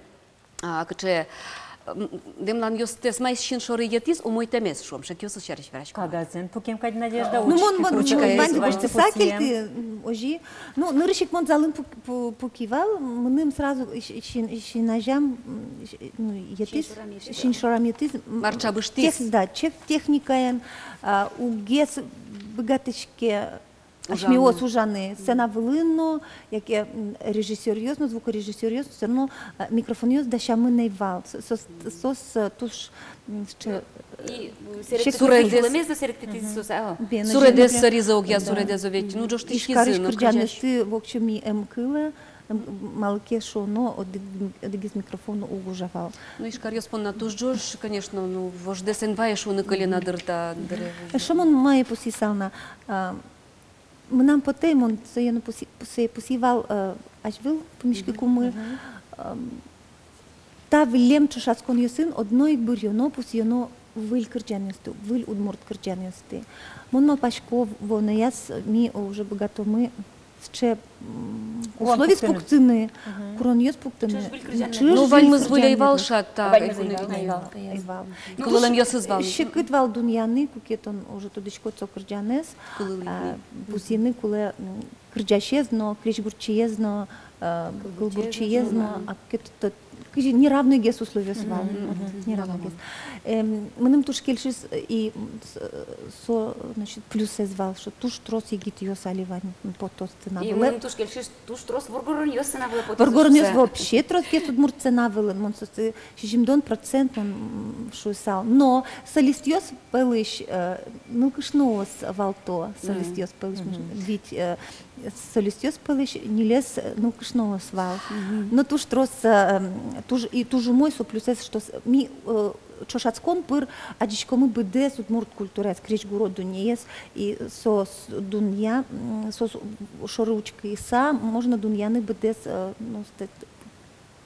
а, кыӵе, м, дэмланъёстэс маиз син шоры йӧтӥз, умойтэмез, шуом, шекъёсыз сярысь вераськом. Кагазэн пукем кадь, Надежда. Ну, мон, мон, ручкаез мон ваньзэ гожтӥсько, пусъем. Озьы. Ну, нырысь ик мон залын пук-, пу-, пуки вал, мыным сразу си-, син-, син азям, м, си-, ну, йӧтӥз, син шорам йӧтӥз. Син шорам йӧтӥз, м, мар чабыштӥз. Тех-, да, чек-, техникаен, а, уг ес быгатӥське асьмеос ужаны сцена вылын но, яке, м, режиссёръёс но, звукорежиссёръёс но, всё равно, э, микрофонъёс дасямын ӧй вал. Со-, соос, соос, э, туж, м, сыӵе, и, м, суредэз, суредэз сыризы огъя, суредэз ведь, ну, ӝожтӥськизы но, Ижкарысь кырӟанъёсты воксё ми ӧм кылэ, м, малы ке шуоно, одӥг-, одӥгез микрофон уг ужа вал. Ну, ижкаръёс понна туж ӝож, конечно, ну, вождэс эн вае шуыны кыле на дыр та дыре. Эшшо мон мае пусйысал на, а, мынам потэ, мон сое но пуси-, сое пусйи вал, э, азьвыл пумиськыкумы. Мгм. Эм, та выллем ӵошатсконъёсын одно ик быръёно, пусйёно выль кырӟанъёсты, выль удмурт кырӟанъёсты. Мон малпасько, вуонояз ми уже быгатомы сыӵе, м, курон условиос пуктыны. Пуктыны. Мгм. Куронъёс пуктыны. Ӵыж выль кырӟанъёс. Ӵыж выль кырӟанъёс. Ну, ваньмыз выль ӧй вал шат, та, ваньмыз ӧй вал. Ӧй вал. Ну, кылылэмъёсыз вал. Секыт вал дунъяны, куке тон уже тодӥськод со кырӟанэз. Кылылӥд. А, пусйыны кулэ, м, кырӟасез но, крезьгурчиез но, э, кылбурчиез но, кылбурчиез но, а куке тот-, кызьы неравнойгес условиос вал. Мгм, мгм. Неравнойгес. Эм, мыным туж кельшиз, и, м, с-, со, значит, плюсэз вал, что туж трос егитъёс али вань, м, потто сцена вылэ. И мыным туж кельшиз, туж трос воргоронъёс сцена вылэ потто. Воргоронъёс вообще тросгес удмурт сцена вылын, мон соосты сизьымдон процент, мон, м, шуысал. Но солистъёс пӧлысь, э, нылкышноос вал то, солистъёс пӧлысь, мгм, ведь, э, солистъёс пӧлысь ньылез, э, нылкышноос вал. Мгм. Но туж трос, э, м, туж, и туж умой со плюсэз, что с-, ми, э, ӵошатскон пыр адӟиськомы быдэс удмурт культураез, крезьгуро дуннеез, и соос дунъя, м, соос шоры учкыса, можно дунъяны быдэс, э, ну, стэт-,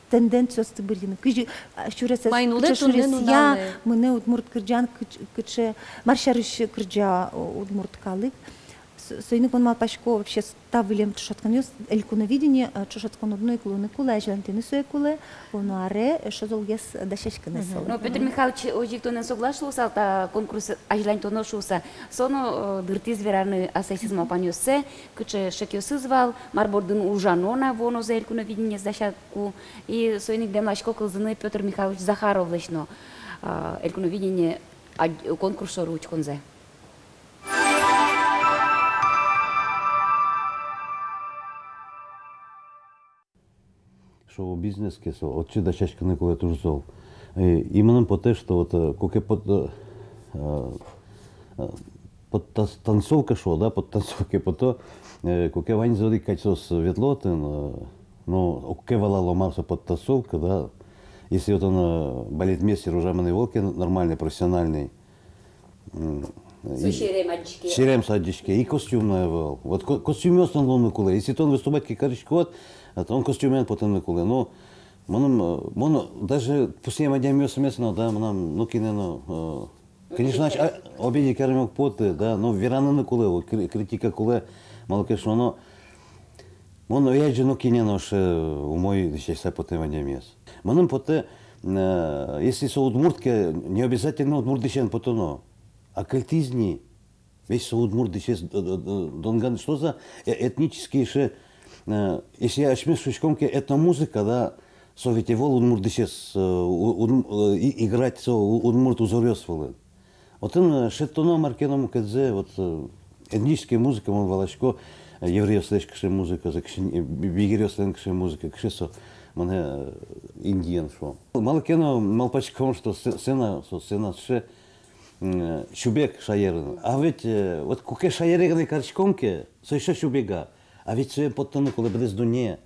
тенденциосты бырйыны. Кызьы, а, сюресэз, маин улэ, кыӵе туннэ сюресъя нуналэ мынэ удмурт кырӟан, кыӵ-, кыӵе, мар сярысь кырӟа, о, удмурт калык. С-, соин ик мон малпасько, вообще, с-, та выллем ӵошатсконъёс, Элькуновидение, а, ӵошатскон одно ик луыны кулэ, азьлантыны сое кулэ, вуоно аре эшшо золгес дасяськыны солы. Мгм. Но Пётр Михайлович, озьы ик тонэн соглаш луысал, та конкурс азьлантоно шуыса, со но, э, дыртӥз вераны аслэсьтыз малпанъёссэ, кыӵе шекъёсыз вал, мар бордын ужано на вуонозэ Элькуновидениез дасяку. И соин ик дэмласько кылзыны Пётр Михайлович Захаровлэсь но, а, Элькуновидение ад-, конкурс шоры учконзэ. Шоу-бизнес ке со, отчы дасяськыны кулэ туж зол. И, и мыным потэ, что вот, э, куке под-, э, э, э, подтанцовка шуо, да, подтанцовка пото, э, куке ваньзы одӥг кадь соос ветло отын, э, но уг ке валало, мар со подтанцовка, да. Если вот отын, э, балетмейстер ужамын ӧвӧл ке, нормальный, профессиональный, м, со и серем адӟиське. Серем со адӟиське, и костюм но ӧвӧл. Вот ко-, костюмъёс тон луыны кулэ. Если тон выступать ке кариськод, а тон костюмен потыны кулэ. Ну, мыным, э, мон даже пусъем адямиосмес но, да, мынам, ну, кинэ но, э, конечно, а, обидеть карыны уг поты, да, но вераны но кулэ, вот, кри-, критика кулэ, малы ке шуоно, мон ӧй адӟы но кинэ но сыӵе умой дӥсяськыса потэм адямиез. Мыным потэ, э, если со удмурт ке, не обязательно удмурт дӥсен потоно, а кельтӥз ни, весь со удмурт дӥсез, э, э, э, донган, что за, э, этнический сыӵе, э, если асьмеос шуиськом ке этномузыка, да, со ведь ӧвӧл удмурт дӥсез, э, у-, удм-, э, и-, играть со у-, удмурт узоръёс вылын. Отын, э, шедьтоно мар ке но мукетсэ, вот, э, этническая музыка, мон валасько, э, еврейёслэсь кыӵе музыка, за кыӵе, э, би-, бигеръёслэн кыӵе музыка, кыӵе со. Мынэ, э, Индиен, шуом. Малы ке но малпаськом, что сце-, сцена, со сцена сыӵе, м, э, сюбег шаерын. А ведь, э, вот куке шаере гинэ кариськом ке, со ещё сюбега. А ведь сое поттыны кулэ быдэс дунне.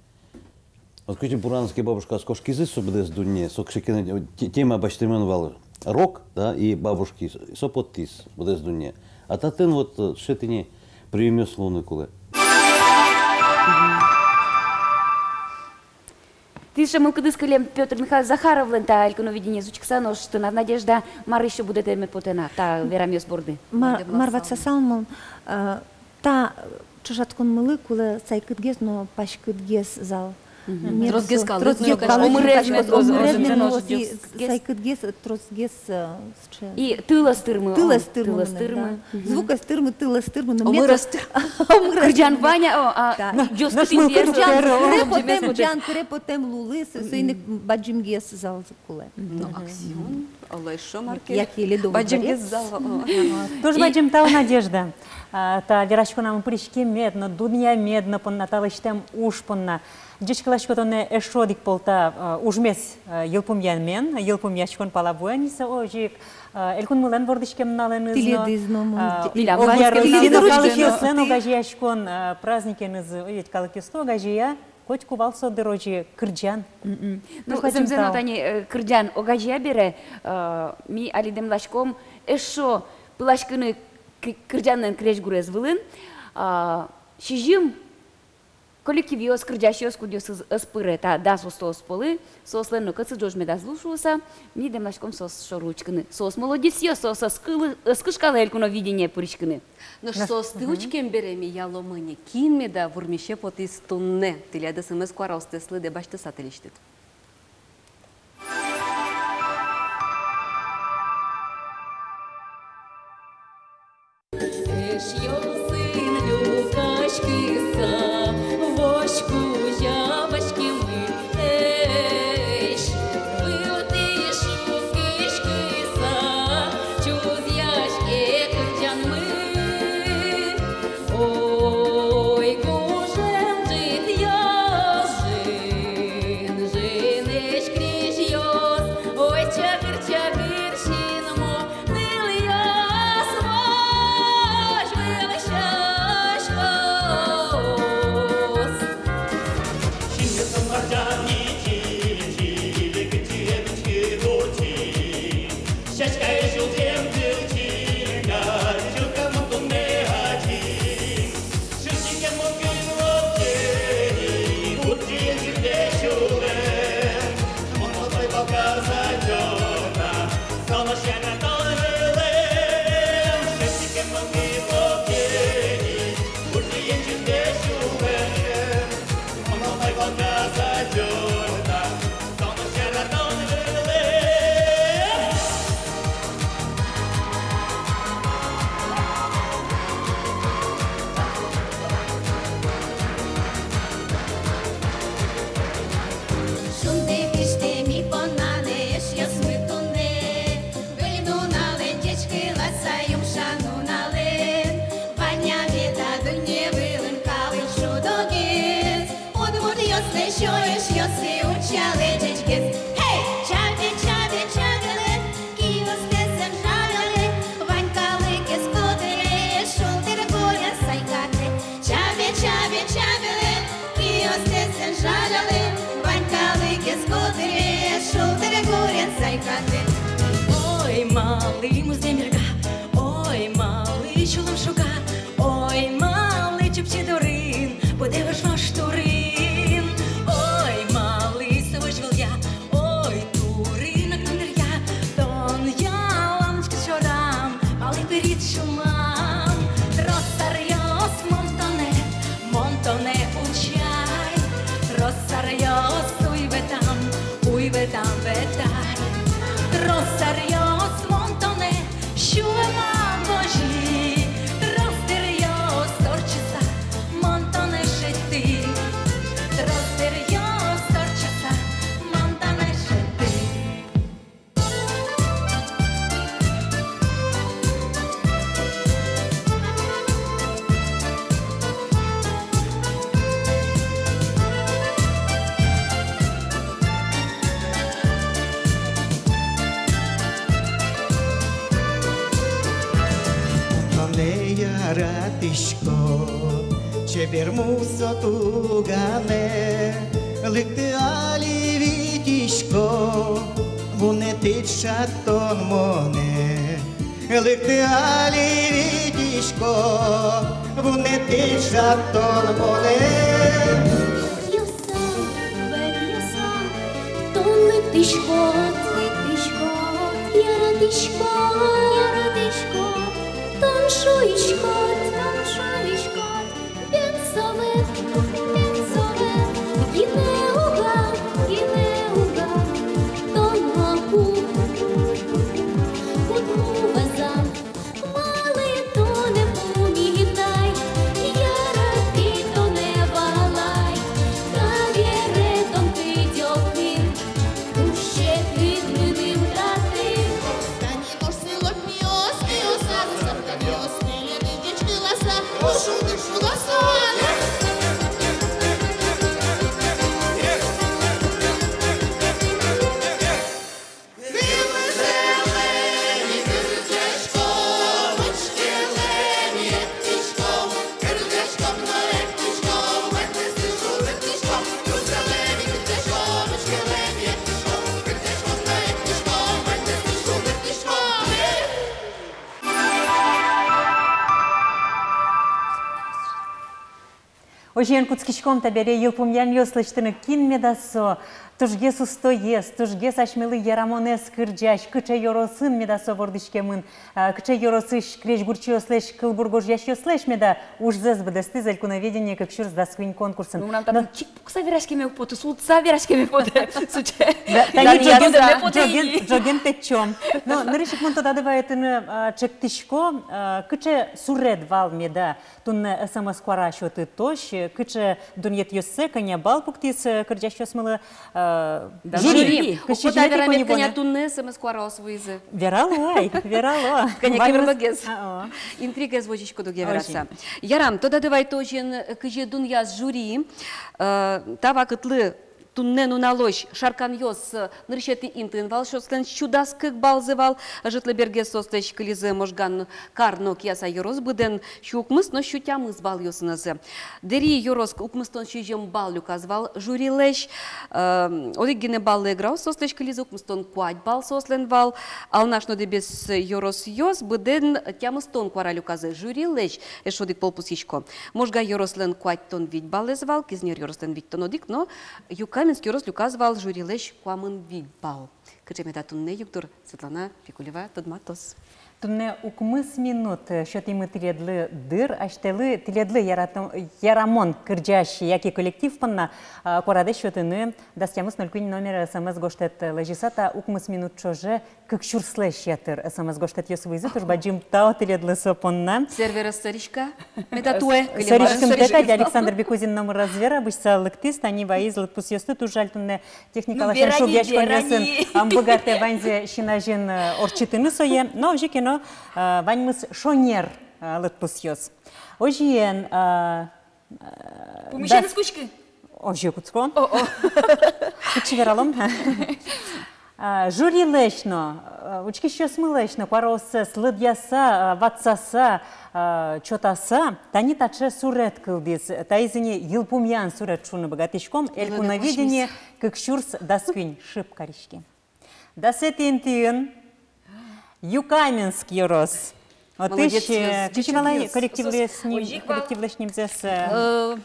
Вот кызьы «Буранский» бабушкаос кошкизы со быдэс дунне, со кыӵе ке но те-, тема басьтэмын вал, рок, да, и бабушки, со поттӥз быдэс дунне. А татын вот, э, сыӵе тӥни приёмъёс луыны кулэ. Тӥ сыӵе мылкыдыз кылем Пётр Михайлович Захаровлэн та «Элькуновидениез» учкыса. Нош тынад, Надежда, мар ещё будэтэме потэ на та верамъёс борды? Мар, мар ватсасал мон, э, та ӵошатсконмылы кулэ сайкытгес но паськытгес зал. Мгм. Мед тросгес со калык, тросгес но калык, омырез но, омырез но, омырез но, омырез но, тросгес, сайкытгес, тросгес, э, сыӵе. И тылэз тырмы, тылэз тырмы, тылэз тырмы, да. Мгм. Звукэз тырмы, тылэз тырмы, но мед омырез тыр-, омырез тыр-, Кырӟан ваня, о, а, да. Ӟос кытын кырӟан, кырӟан, кыре потэм лулы, со-, соин ик бадӟымгес зал кулэ. Ну, Аксион, оло эшшо мар ке. Яке Ледовый дворец. Бадӟымгес зал, о. Туж бадӟым тау, Надежда. А, та вераськонамы пыриськемед но, дунъямед но понна, та лэсьтэм уж понна. Ӟечкыласько тонэ эшшо одӥг пол та, а, ужмес, а, йылпумъямен, йылпумъяськон пала вуэн ини со озьы ик, а, Элькунмылэн вордӥськем нуналэныз но, тӥледыз но, мон, а, тӥляд но, Удмуртиысь калыкъёслэн огазеяськон, а, праздникенызы, ой, ведь калыкъёслы огазея. Котьку вал со дыр озьы кырӟан. Мгм. Ну, зэмзэ но, тани, э, кырӟан огазея бере, э, ми али дэмласьком эшшо пыласькыны к-, кырӟанлэн крезьгурез вылын. А, сизьым коллективъёс, кырӟасьёс, кудъёсыз ӧз пыре та дас устоос пӧлы, соослэн но кӧтсы ӝож медаз лу шуыса, ми дэмласьком соос шоры учкыны. Соос молодецъёс, соос ӧз кылы-, ӧз кышкалэ «Элькуновидение» пыриськыны. Нош соосты учкем бере ми ялом ини, кин меда вормисе потӥз туннэ. Тӥляд СМС куараосты следэ басьтыса тӥлесьтыд. Эшъёсын люкаськыса, вож кузя васькемын. Эш вылтӥ шуккиськыса, чузъяське кырӟанмы. Ой, гужем ӝытъёс, жын-жынэсь крезьёс, ой, чагыр-чагыр синмо, нылъёс возьмасько. Шунды пиштэ ми понна, эшъёсмы, туннэ. Выль нуналэн, ӟечкыласа юмшан нуналэн. Вань-а меда дунне вылын калык шудогес? Удмуртъёслэсь эшъёссы утчалэ ӟечгес. Эй, чабе, чабе, чабелэ, киостэс эн жалялэ, вань калыкез котыре, шулдыр гурен сайкатэ. Чабе, чабе, чабелэ, киостэс эн жалялэ, вань калыкез котыре, шулдыр гурен сайкатэ. Ой, малы музъем берга, ой, малы сюлэм шуга, ой, малы Чупчи дурын, пыдэ вож вож турын. Ой, малы со возь вылъя, ой, турын ик тон дыръя, тон ялан учкы шорам, малы пырид сюлмам. Трос аръёс мон тонэ, мон тонэ утчай. Трос аръёс уйветам, уйветам ветай. Трос аръёс мон тонэ сюлмам возьы. Трос дыръёс ортчыса мон тонэ шедьтӥ. Трос дыръёс ортчыса мон тонэ шедьтӥ. Яратӥсько чебер мусо туганэ, лыкты али, витисько, вунэтӥд шат тон монэ. Лыкты али, витисько, вунэтӥд шат тон монэ. Ваньёсо, ваньёсо, тон лыктӥськод, лыктӥськод, яратӥськод, яратӥськод, тон шуиськод, тон шуиськод. Бен со вет, бен со вет, гинэ уга, гинэ уга, тон ма пу, пу, пу, пу, пу ваза. Малы тонэ пумитай, яратӥ тонэ валай, табере тон кыдёкын, туж секыт мыным татын. Тани нош сылок миос, миос, арысар тани ос, неледы ӟечкыласа, шуды шудаса. Озьыен, кутскиськом табере йылпумъянъёс лэсьтыны, кин меда со тужгес устоез, тужгес асьмелы ярамонэз кырӟась, кыӵе ёросын меда со вордӥськемын, а, кыӵе ёросысь крезьгурчиослэсь, кылбур гожъясьёслэсь меда ужзэс быдэстӥз «Элькуновидение кык сюрс дас куинь» конкурсын. Ну, мынам татын чик пукса вераськеме уг поты, султса вераськеме потэ, сыӵе. Да, тани ӝоген, ӝоген, ӝоген тэтчом. Но нырысь ик мон тодады вайытыны, а, чектӥсько, а, кыӵе суред вал меда туннэ СМС куара сётытозь, кыӵе дунъетъёссэ, кӧня балл пуктӥз, э, кырӟасьёсмылы, э, жюри. Жюри. Кызьы жюри, верамед, кӧня туннэ СМС куараос вуизы? Верало ай, верало. Кӧня кемерлогес. А-а. Интригаез возиськод ук вераса. Озьы. Ярам, тодады вайытозь ини, кызьы дунъяз жюри, э, та вакытлы туннэ нуналозь шарканъёс, э, нырысетӥ интыын вал, соослэн сю дас кык баллзы вал, ӧжытлы бергес соослэсь кылизы Можга кар но Кияса ёрос, быдэн сю укмыс но сю тямыс баллъёсынызы. Дэри ёрос укмыстон сизьым балл люказ вал жюрилэсь, э, одӥг гинэ баллы Эграос, соослэсь кылизы укмыстон куать балл соослэн вал, Алнаш но Дэбес ёросъёс быдэн тямыстон куара люказы жюрилэсь, эшшо одӥг пол пусйисько. Можга ёрослэн куатьтон вить баллэз вал, Кизнер ёрослэн витьтон одӥг, но Юкаменск ёрос люказ вал жюрилэсь куамын вить балл. Кыӵе меда туннэ югдур, Светлана Пикулева тодматоз. Туннэ укмыс минут, э, сётӥмы тӥледлы дыр, асьтэлы, тӥледлы ярато-, ярамон кырӟась яке коллектив понна, а, куарадэс сётыны дас тямыс ноль куинь номере СМС гожтэт лэзьыса. Та укмыс минут ӵоже кык сюрслэсь ятыр СМС гожтэтъёс вуизы, туж бадӟым тау тӥледлы со понна. Серверез сӧриське, меда туэ. Сӧриськымтэ кадь, Александр Бекузин номыр ӧз вера, бызьыса лыктӥз, тани вайиз лыдпусъёсты, туж жаль, туннэ техника ласянь шугъяськонъёсын ӧм быгатэ ваньзэ син азьын, э, ортчытыны сое, но озьы ке но, э, ваньмыз шонер, э, лыдпусъёс. Озьыен, э, Пумысеныз кутскы. Озьы кутско. О-о. Кытчы вералом? А, жюрилэсь но, а, учкисьёсмылэсь но куараоссэс лыдъяса, а, ватсаса, а, чотаса, тани таӵе суред кылдӥз. Таиз ини йылпумъян суред шуыны быгатӥськом. «Элькуновидение кык сюрс дас куинь», шып кариськи. Дасэтӥ интыын Юкаменск ёрос. Отысь, э, кызьы вал коллективлэсь ним-, коллективлэсь нимзэс, э,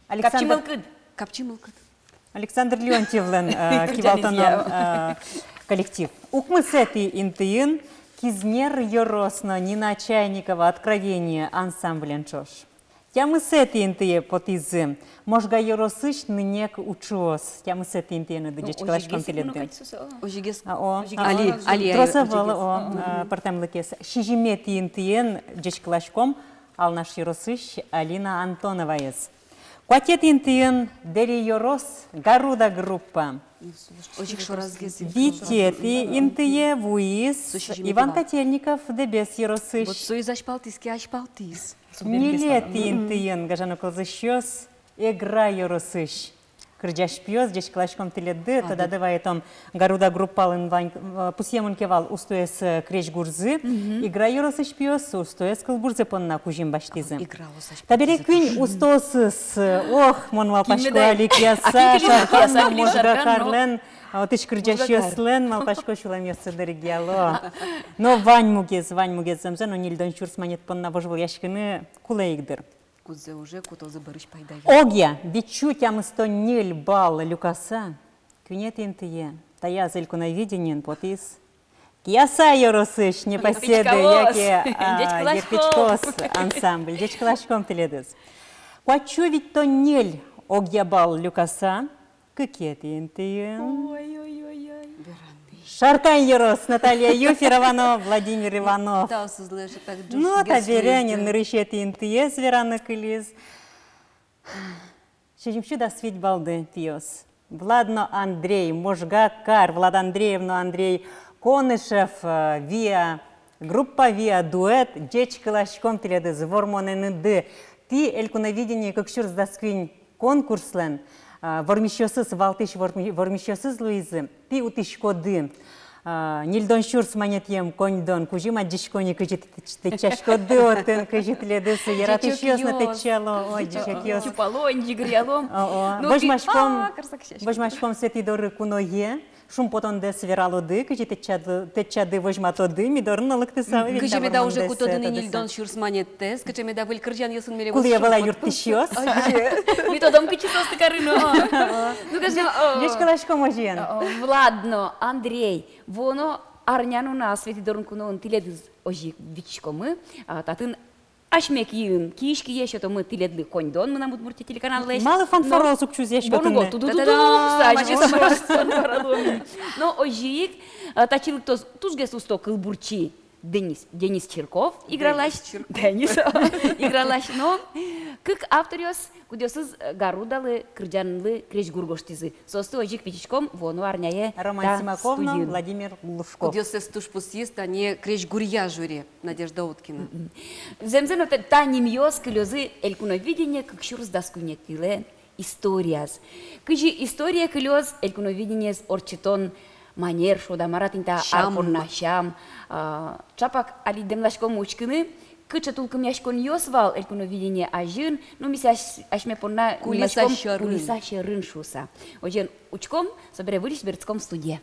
Александр Капчи мылкыд. Капчи мылкыд. Александр Леонтьевлэн, э, кивалтоно, э, коллектив. Укмысэтӥ интыын Кизнер ёрос но Нина Чайникова «Откровение» ансамблен ӵош. Тямысэтӥ интые потӥзы Можга ёросысь «Нынек» уӵыос. Тямысэтӥ интыеныды ӟечкыласьком тӥледды. Озьыгес. А, о, озьыгес. Али, али, али, трос ӧвӧл, озьыгес. О, а, пӧртэмлыкез. Сизьыметӥ интыен ӟечкыласьком Алнаш ёросысь Алина Антоноваез. Куатетӥ интыен Дэри ёрос «Гаруда» группа. Озьы ик шорасгес. Витетӥ интые вуиз Иван Котельников Дэбес ёросысь. Вот соиз азьпалтӥз ке, азьпалтӥз. Ньылетӥ интыен, гажано кылзӥсьёс, Эгра ёросысь. Кырӟась пиос, ӟечкыласьком тӥледды. Тодады вайытом, «Гаруда» группалэн вань, э, пусъемын ке вал устоез, э, крезьгурзы, Игра ёросысь пиос устоез кылбурзы понна кузьым басьтӥзы. Игра ёросысь пиос. Табере куинь устоосыз, э, ох, мон малпасько, али Кияса, Шаркан но, Можга карлэн, а, отысь кырӟасьёслэн, малпасько, сюлэмъёссы дыръяло. Но вань мугез, вань мугез зэмзэ но, ньыльдон сюрс манет понна вожвылъяськыны кулэ ик, дыр. Кудзэ уже кутозы бӧрысь пайдаё. Огъя, вить сю тямыстон ньыль балл люкаса, куинетӥ интые таяз «Элькуновидениен» потӥз Кияса ёросысь «Непоседы» яке, а, «Ертӥськоз» ансамбль. Ӟечкыласьком тӥледыз. Куать сю витьтон ньыль огъя балл люкаса, кыкетӥ интыын. Ой-ой-ой-ой. Шаркан ёрос, Наталья Юферова но Владимир Иванов. Та сузлэш так. Ну, та бере ини нырысетӥ интыез вераны кылиз. Сизьым сю дас вить баллды, пиос. Влад но Андрей, Можга кар, Влад Андреев но Андрей Конышев, э, «Виа», группа «Виа», дуэт, ӟечкыласьком тӥледыз, вормонэныды. Тӥ «Элькуновидение кык сюрс дас куинь» конкурслэн, а, вормисьёсыз, валтӥсь ворми-, вормисьёсыз луизы. Тӥ утӥськоды, а, ньыльдон сюрс манетъем коньдон кузьым. Адӟисько ни, кызьы тӥ тэтч-, тэтчаськоды отын, кызьы тӥледыз яратӥсьёс но тэтчало, ой, ӟечокъёс. Тюпало, ӟыгыръяло. О-о. Ну, возьмаськом, а, карсак сяське. Возьмаськом Светӥ доры куное. Шумпотондэс вералоды, кызьы тэтчады, тэтчады, возьматоды, ми доры но лыктыса. Кызьы меда уже кутоды ни ньыльдон сюрс манеттэс, кызьы меда выль кырӟанъёсын милемыз шумпотонэз. Кулэ ӧвӧл-а юрттӥсьёс? Озьы. Ми тодом, кызьы соосты карыны. Ну, кызьы, о. Ӟечкыласьком озьыен. О, Влад но Андрей, вуоно арнянуна Светӥ дорын куноын тӥледыз озьы ик витиськомы, а, татын асьме киын, киысь кие сётомы тӥледлы коньдон «Мынам Удмуртие» телеканаллэсь. Малы фанфараос уг чузъясько туннэ? Бон уго, ту-ду-ду-ду, сач, сач, фанфара луоз. Но озьы ик, а, татчы лыктоз тужгес усто кылбурчи Денис, Денис Чирков, Игралась. Денис Чирков. Денис, Игралась. Но кык авторъёс, кудъёсыз, э, «Гарудалы» кырӟанлы крезьгур гожтӥзы. Соосты озьы ик витиськом вуоно арняе. Роман Симаков но Владимир Лужков. Кудъёссэс туж пусйиз тани крезьгуръя жюри Надежда Уткина. Мгм. Зэмзэ но, та, та нимъёс кылёзы «Элькуновидение кык сюрс дас куинетӥлэн» историяз. Кызьы историе кылёз «Элькуновидениез» ортчытон манер, шуод-а, мар-а тӥни та ар понна, сям. А, чапак али дэмласьком учкыны, кыӵе тулкымъяськонъёс вал «Элькуновидение» азьын, ну, ми сое ась-, асьме понна нимаськом «Кулиса сьӧрын» шуыса. Озьыен, учком, собере выльысь берытском студие.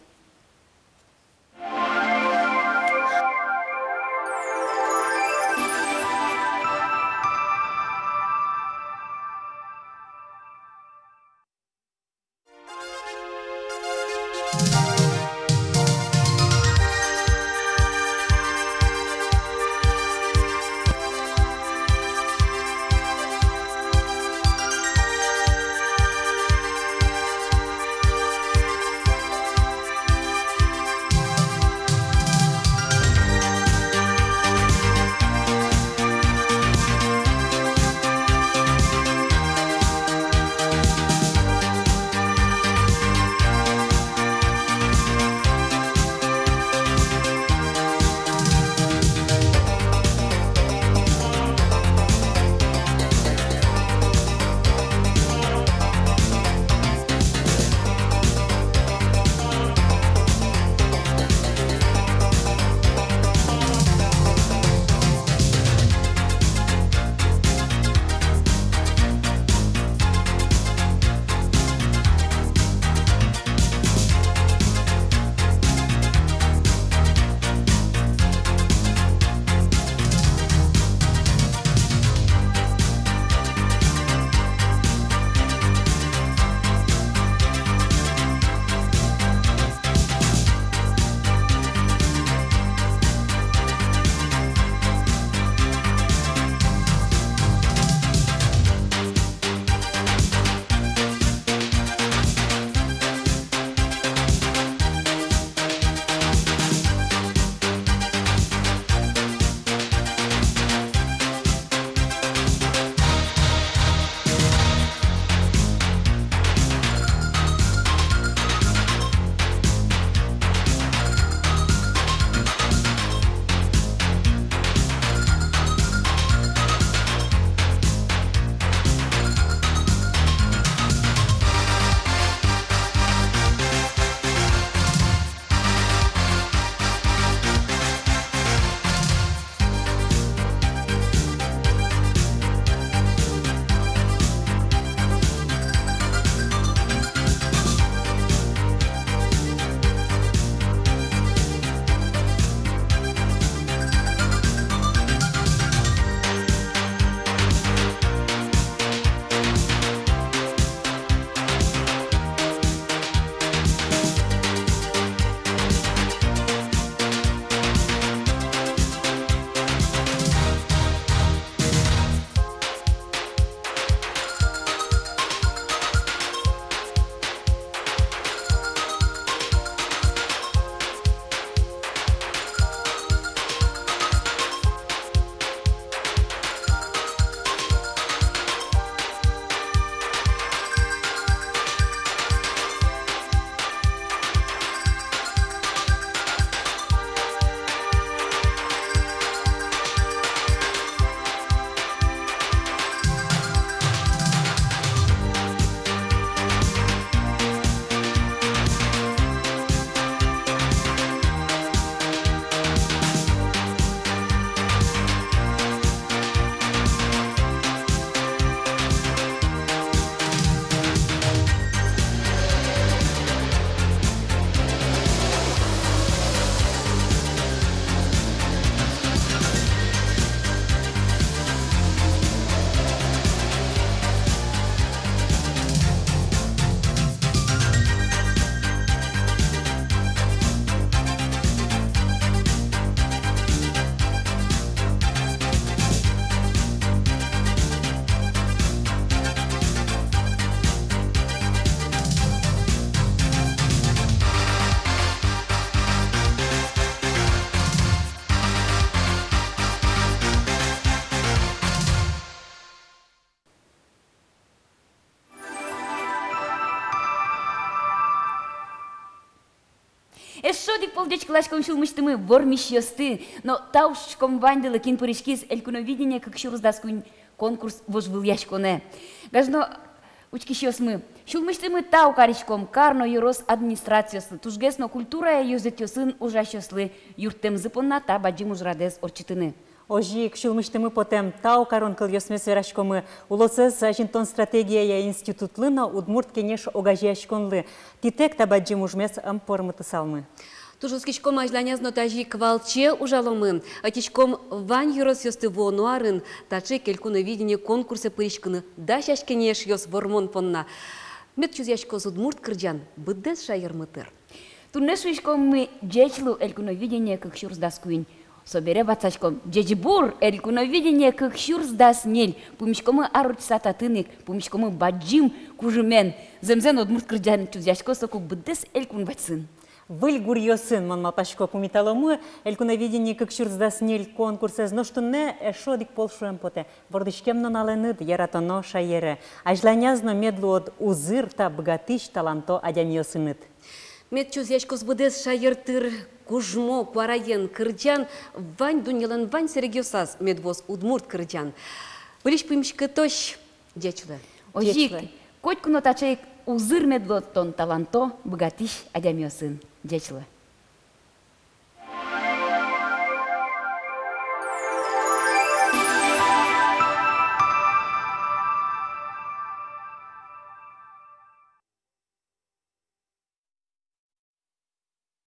Эшшо одӥг пол ӟечкыласьком сюлмысьтымы вормисьёсты но тау шуиськом ваньдылы, кин пыриськиз «Элькуновидение кык сюрс дас куинь» конкурс вожвылъяськонэ. Гажано учкисьёсмы, сюлмысьтымы тау кариськом кар но ёрос администрациослы, тужгес но культурая ёзэтъёсын ужасьёслы юрттэмзы понна та бадӟым ужрадэз ортчытыны. Озьы ик сюлмысьтымы потэм тау карон кылъёсмес вераськомы Улосэз азинтон стратегияя институтлы но «Удмурт кенеш» огазеяськонлы. Тӥтэк та бадӟым ужмес ӧм пӧрмытысалмы. Туж оскиськом, азьланяз но тазьы ик валче ужаломы. Ӧтиськом вань ёросъёсты вуоно арын таӵе ик «Элькуновидение» конкурсэ пыриськыны дасяське ни эшъёс вормон понна. Мед чузъяськоз удмурт кырӟан быдэс шаермы тыр. Туннэ шуиськомы: ӟеч лу, «Элькуновидение кык сюрс дас куинь». Собере ватсаськом: ӟечбур, «Элькуновидение кык сюрс дас ньыль». Пумиськомы ар ортчыса татын ик, пумиськомы бадӟым кужымен. Зэмзэ но, удмурт кырӟан чузъяськоз соку быдэс элькун вадьсын. Выль гуръёсын, мон малпасько, пумиталомы «Элькуновидение кык сюрс дас ньыль» конкурсэз. Нош туннэ эшшо одӥг пол шуэм потэ: вордӥськем нуналэныд яратоно шаере. Азьланяз но мед луод узыр та быгатӥсь, таланто адямиосыныд. Мед чузъяськоз быдэс шаер тыр кужмо, куараен кырӟан, вань дуннелэн вань сэрегъёсаз мед вуоз удмурт кырӟан. Выльысь пумиськытозь. Ӟеч луэ. Озьы ик, ӟеч луэ. Котьку но таӵе ик узыр мед луод тон таланто, быгатӥсь адямиосын. Ӟеч луэ.